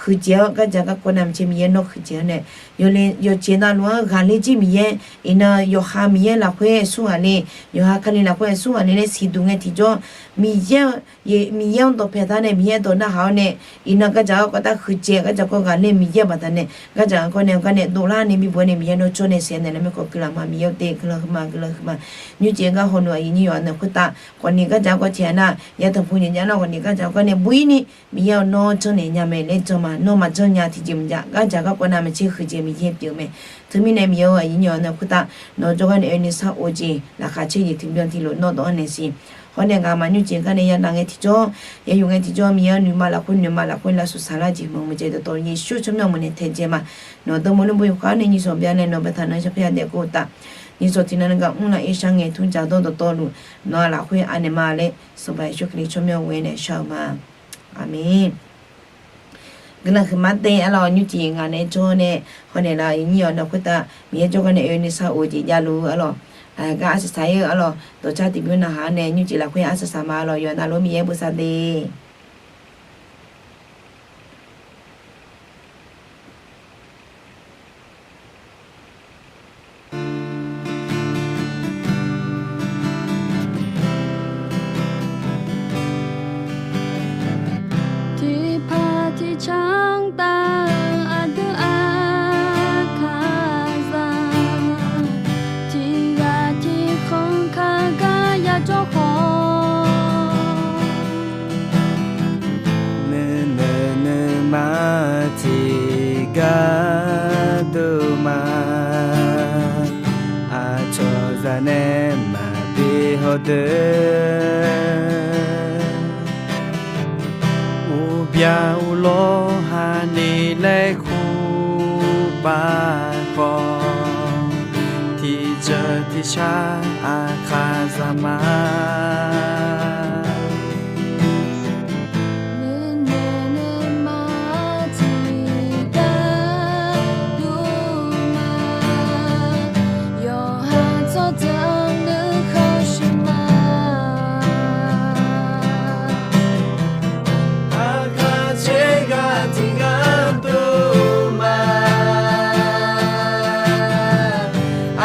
huiqdzaeq-awr, gardzaq garkawv navmaqtser Miqyaer nawr huiqdzaeq-awr nae, yawqjeq navluf-anr ghaqler jir Miqyaer, iqnan yawqha Miqyaer lafkhoer aqsurghaq le, yawqha Kali lafkhoer aqsurghaq le laer siqduq ngae tiqjawr, Miqyaer-eu, Miqyaer-anr dawqpae taq nae Miqyaer dawq narhaq-awr nae, iqnan gardzaq garkawv tav huiqdzaeq, gardzaq garkawv ghaqler Miqyaer-eu baqdanae, gardzaq garkawv nae gar nae dovlar nae bibuq-aer nae Miqyaer nawr jawr nae siqnya naeq laer mirkawv guiqlanq ma Miqyaer-or de guiqlanq huiqma guiqlanq huiqma. Nymrcif gar hawluf aqyuif nyir yawqha navluf khoertav khawf ni gardzaq garkawv tiqghaq nar yatanq pmq nyaef jav nar khawf ni gardzaq garkawv nae bu-ir ni Miqyaer-or nawr janrnaeq nya mae laer jan ma. Nawr maqjanr nya tiqjeq maqjav, gardzaq garkawv navmaqtser huiqdzaeq Miqyaer pyeuf mae. Teumirnae Miqyaer-or aqyuif nyir yawqha navluf khoertav nawq-eu jawrgar nae oeni sar of jeq laqkhaq caer jeq tiqbyan tiqlof nawr dawq-anr naeq siq. Hawr nae ngaqmaf nymrcif gar nae yanav ngae tiqjawr, yayuf ngae tiqjawr Miqyaer-or noeqma lafkhoer noeqma lafkhoer lavsuq saqlar jeq maqmuiq jeq dawqtawvluf Yeqsur tsawrmyanr meuq nae taedzae ma. Nawq-eu dawrmur nymr bo yawqghaq nae nyiq sawq bya nae nawq-eu baetaq nan sharpar yadaef kov-eu taf. Nyiq sawq tiqnan nan gaq mrlaf irsar ngaeq tur dzaq dawr dawqtawvluf nawq-aq lafkhoer anaeq ma laer Sanqpaq Yeqsur Kali tsawrmyanr ghoe nae shar-eu ma. Aqmeq. Guiqlanq huiqma de arlawq, nymrcif ngaq nae jawr nae hawnaeq laf-eu aqyuif nyir yawqha navluf khoertav Miqyaer jawrgar nae oeni sar of jeq javluf arlawq. Gar arsaq saq-ir-eu arlawq, dawqcar tiqbymr navhaq-awr nae nymrcif lafkhoer arsaq saq ma arlawq, yawqha navluf-anr Miqyaer bosav de. Tiqpaq tiqcanr taf-eu aqdui aqkaq zaq, tiqgar dov ma. Aqcawq zaq nae maqbi hawdeuq, uqbyaq uqlawr haqni laer kur pav khawf, tiqjeuq tiqshar aqkaq zaq ma. Nuinoeq nuima tiqgar dov ma, yawqha tsawrjeuq nuikhanr shuif ma. Aqkaq tser ghaq tiqgar dov ma,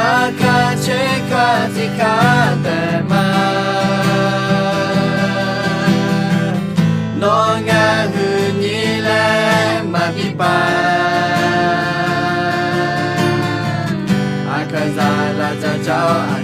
aqkaq tser kaq tiqkaq taef ma. Nawr ngaq huiq nyir laer maqbi pav. Aqkaq zaq laf dzaq dzaq-awr,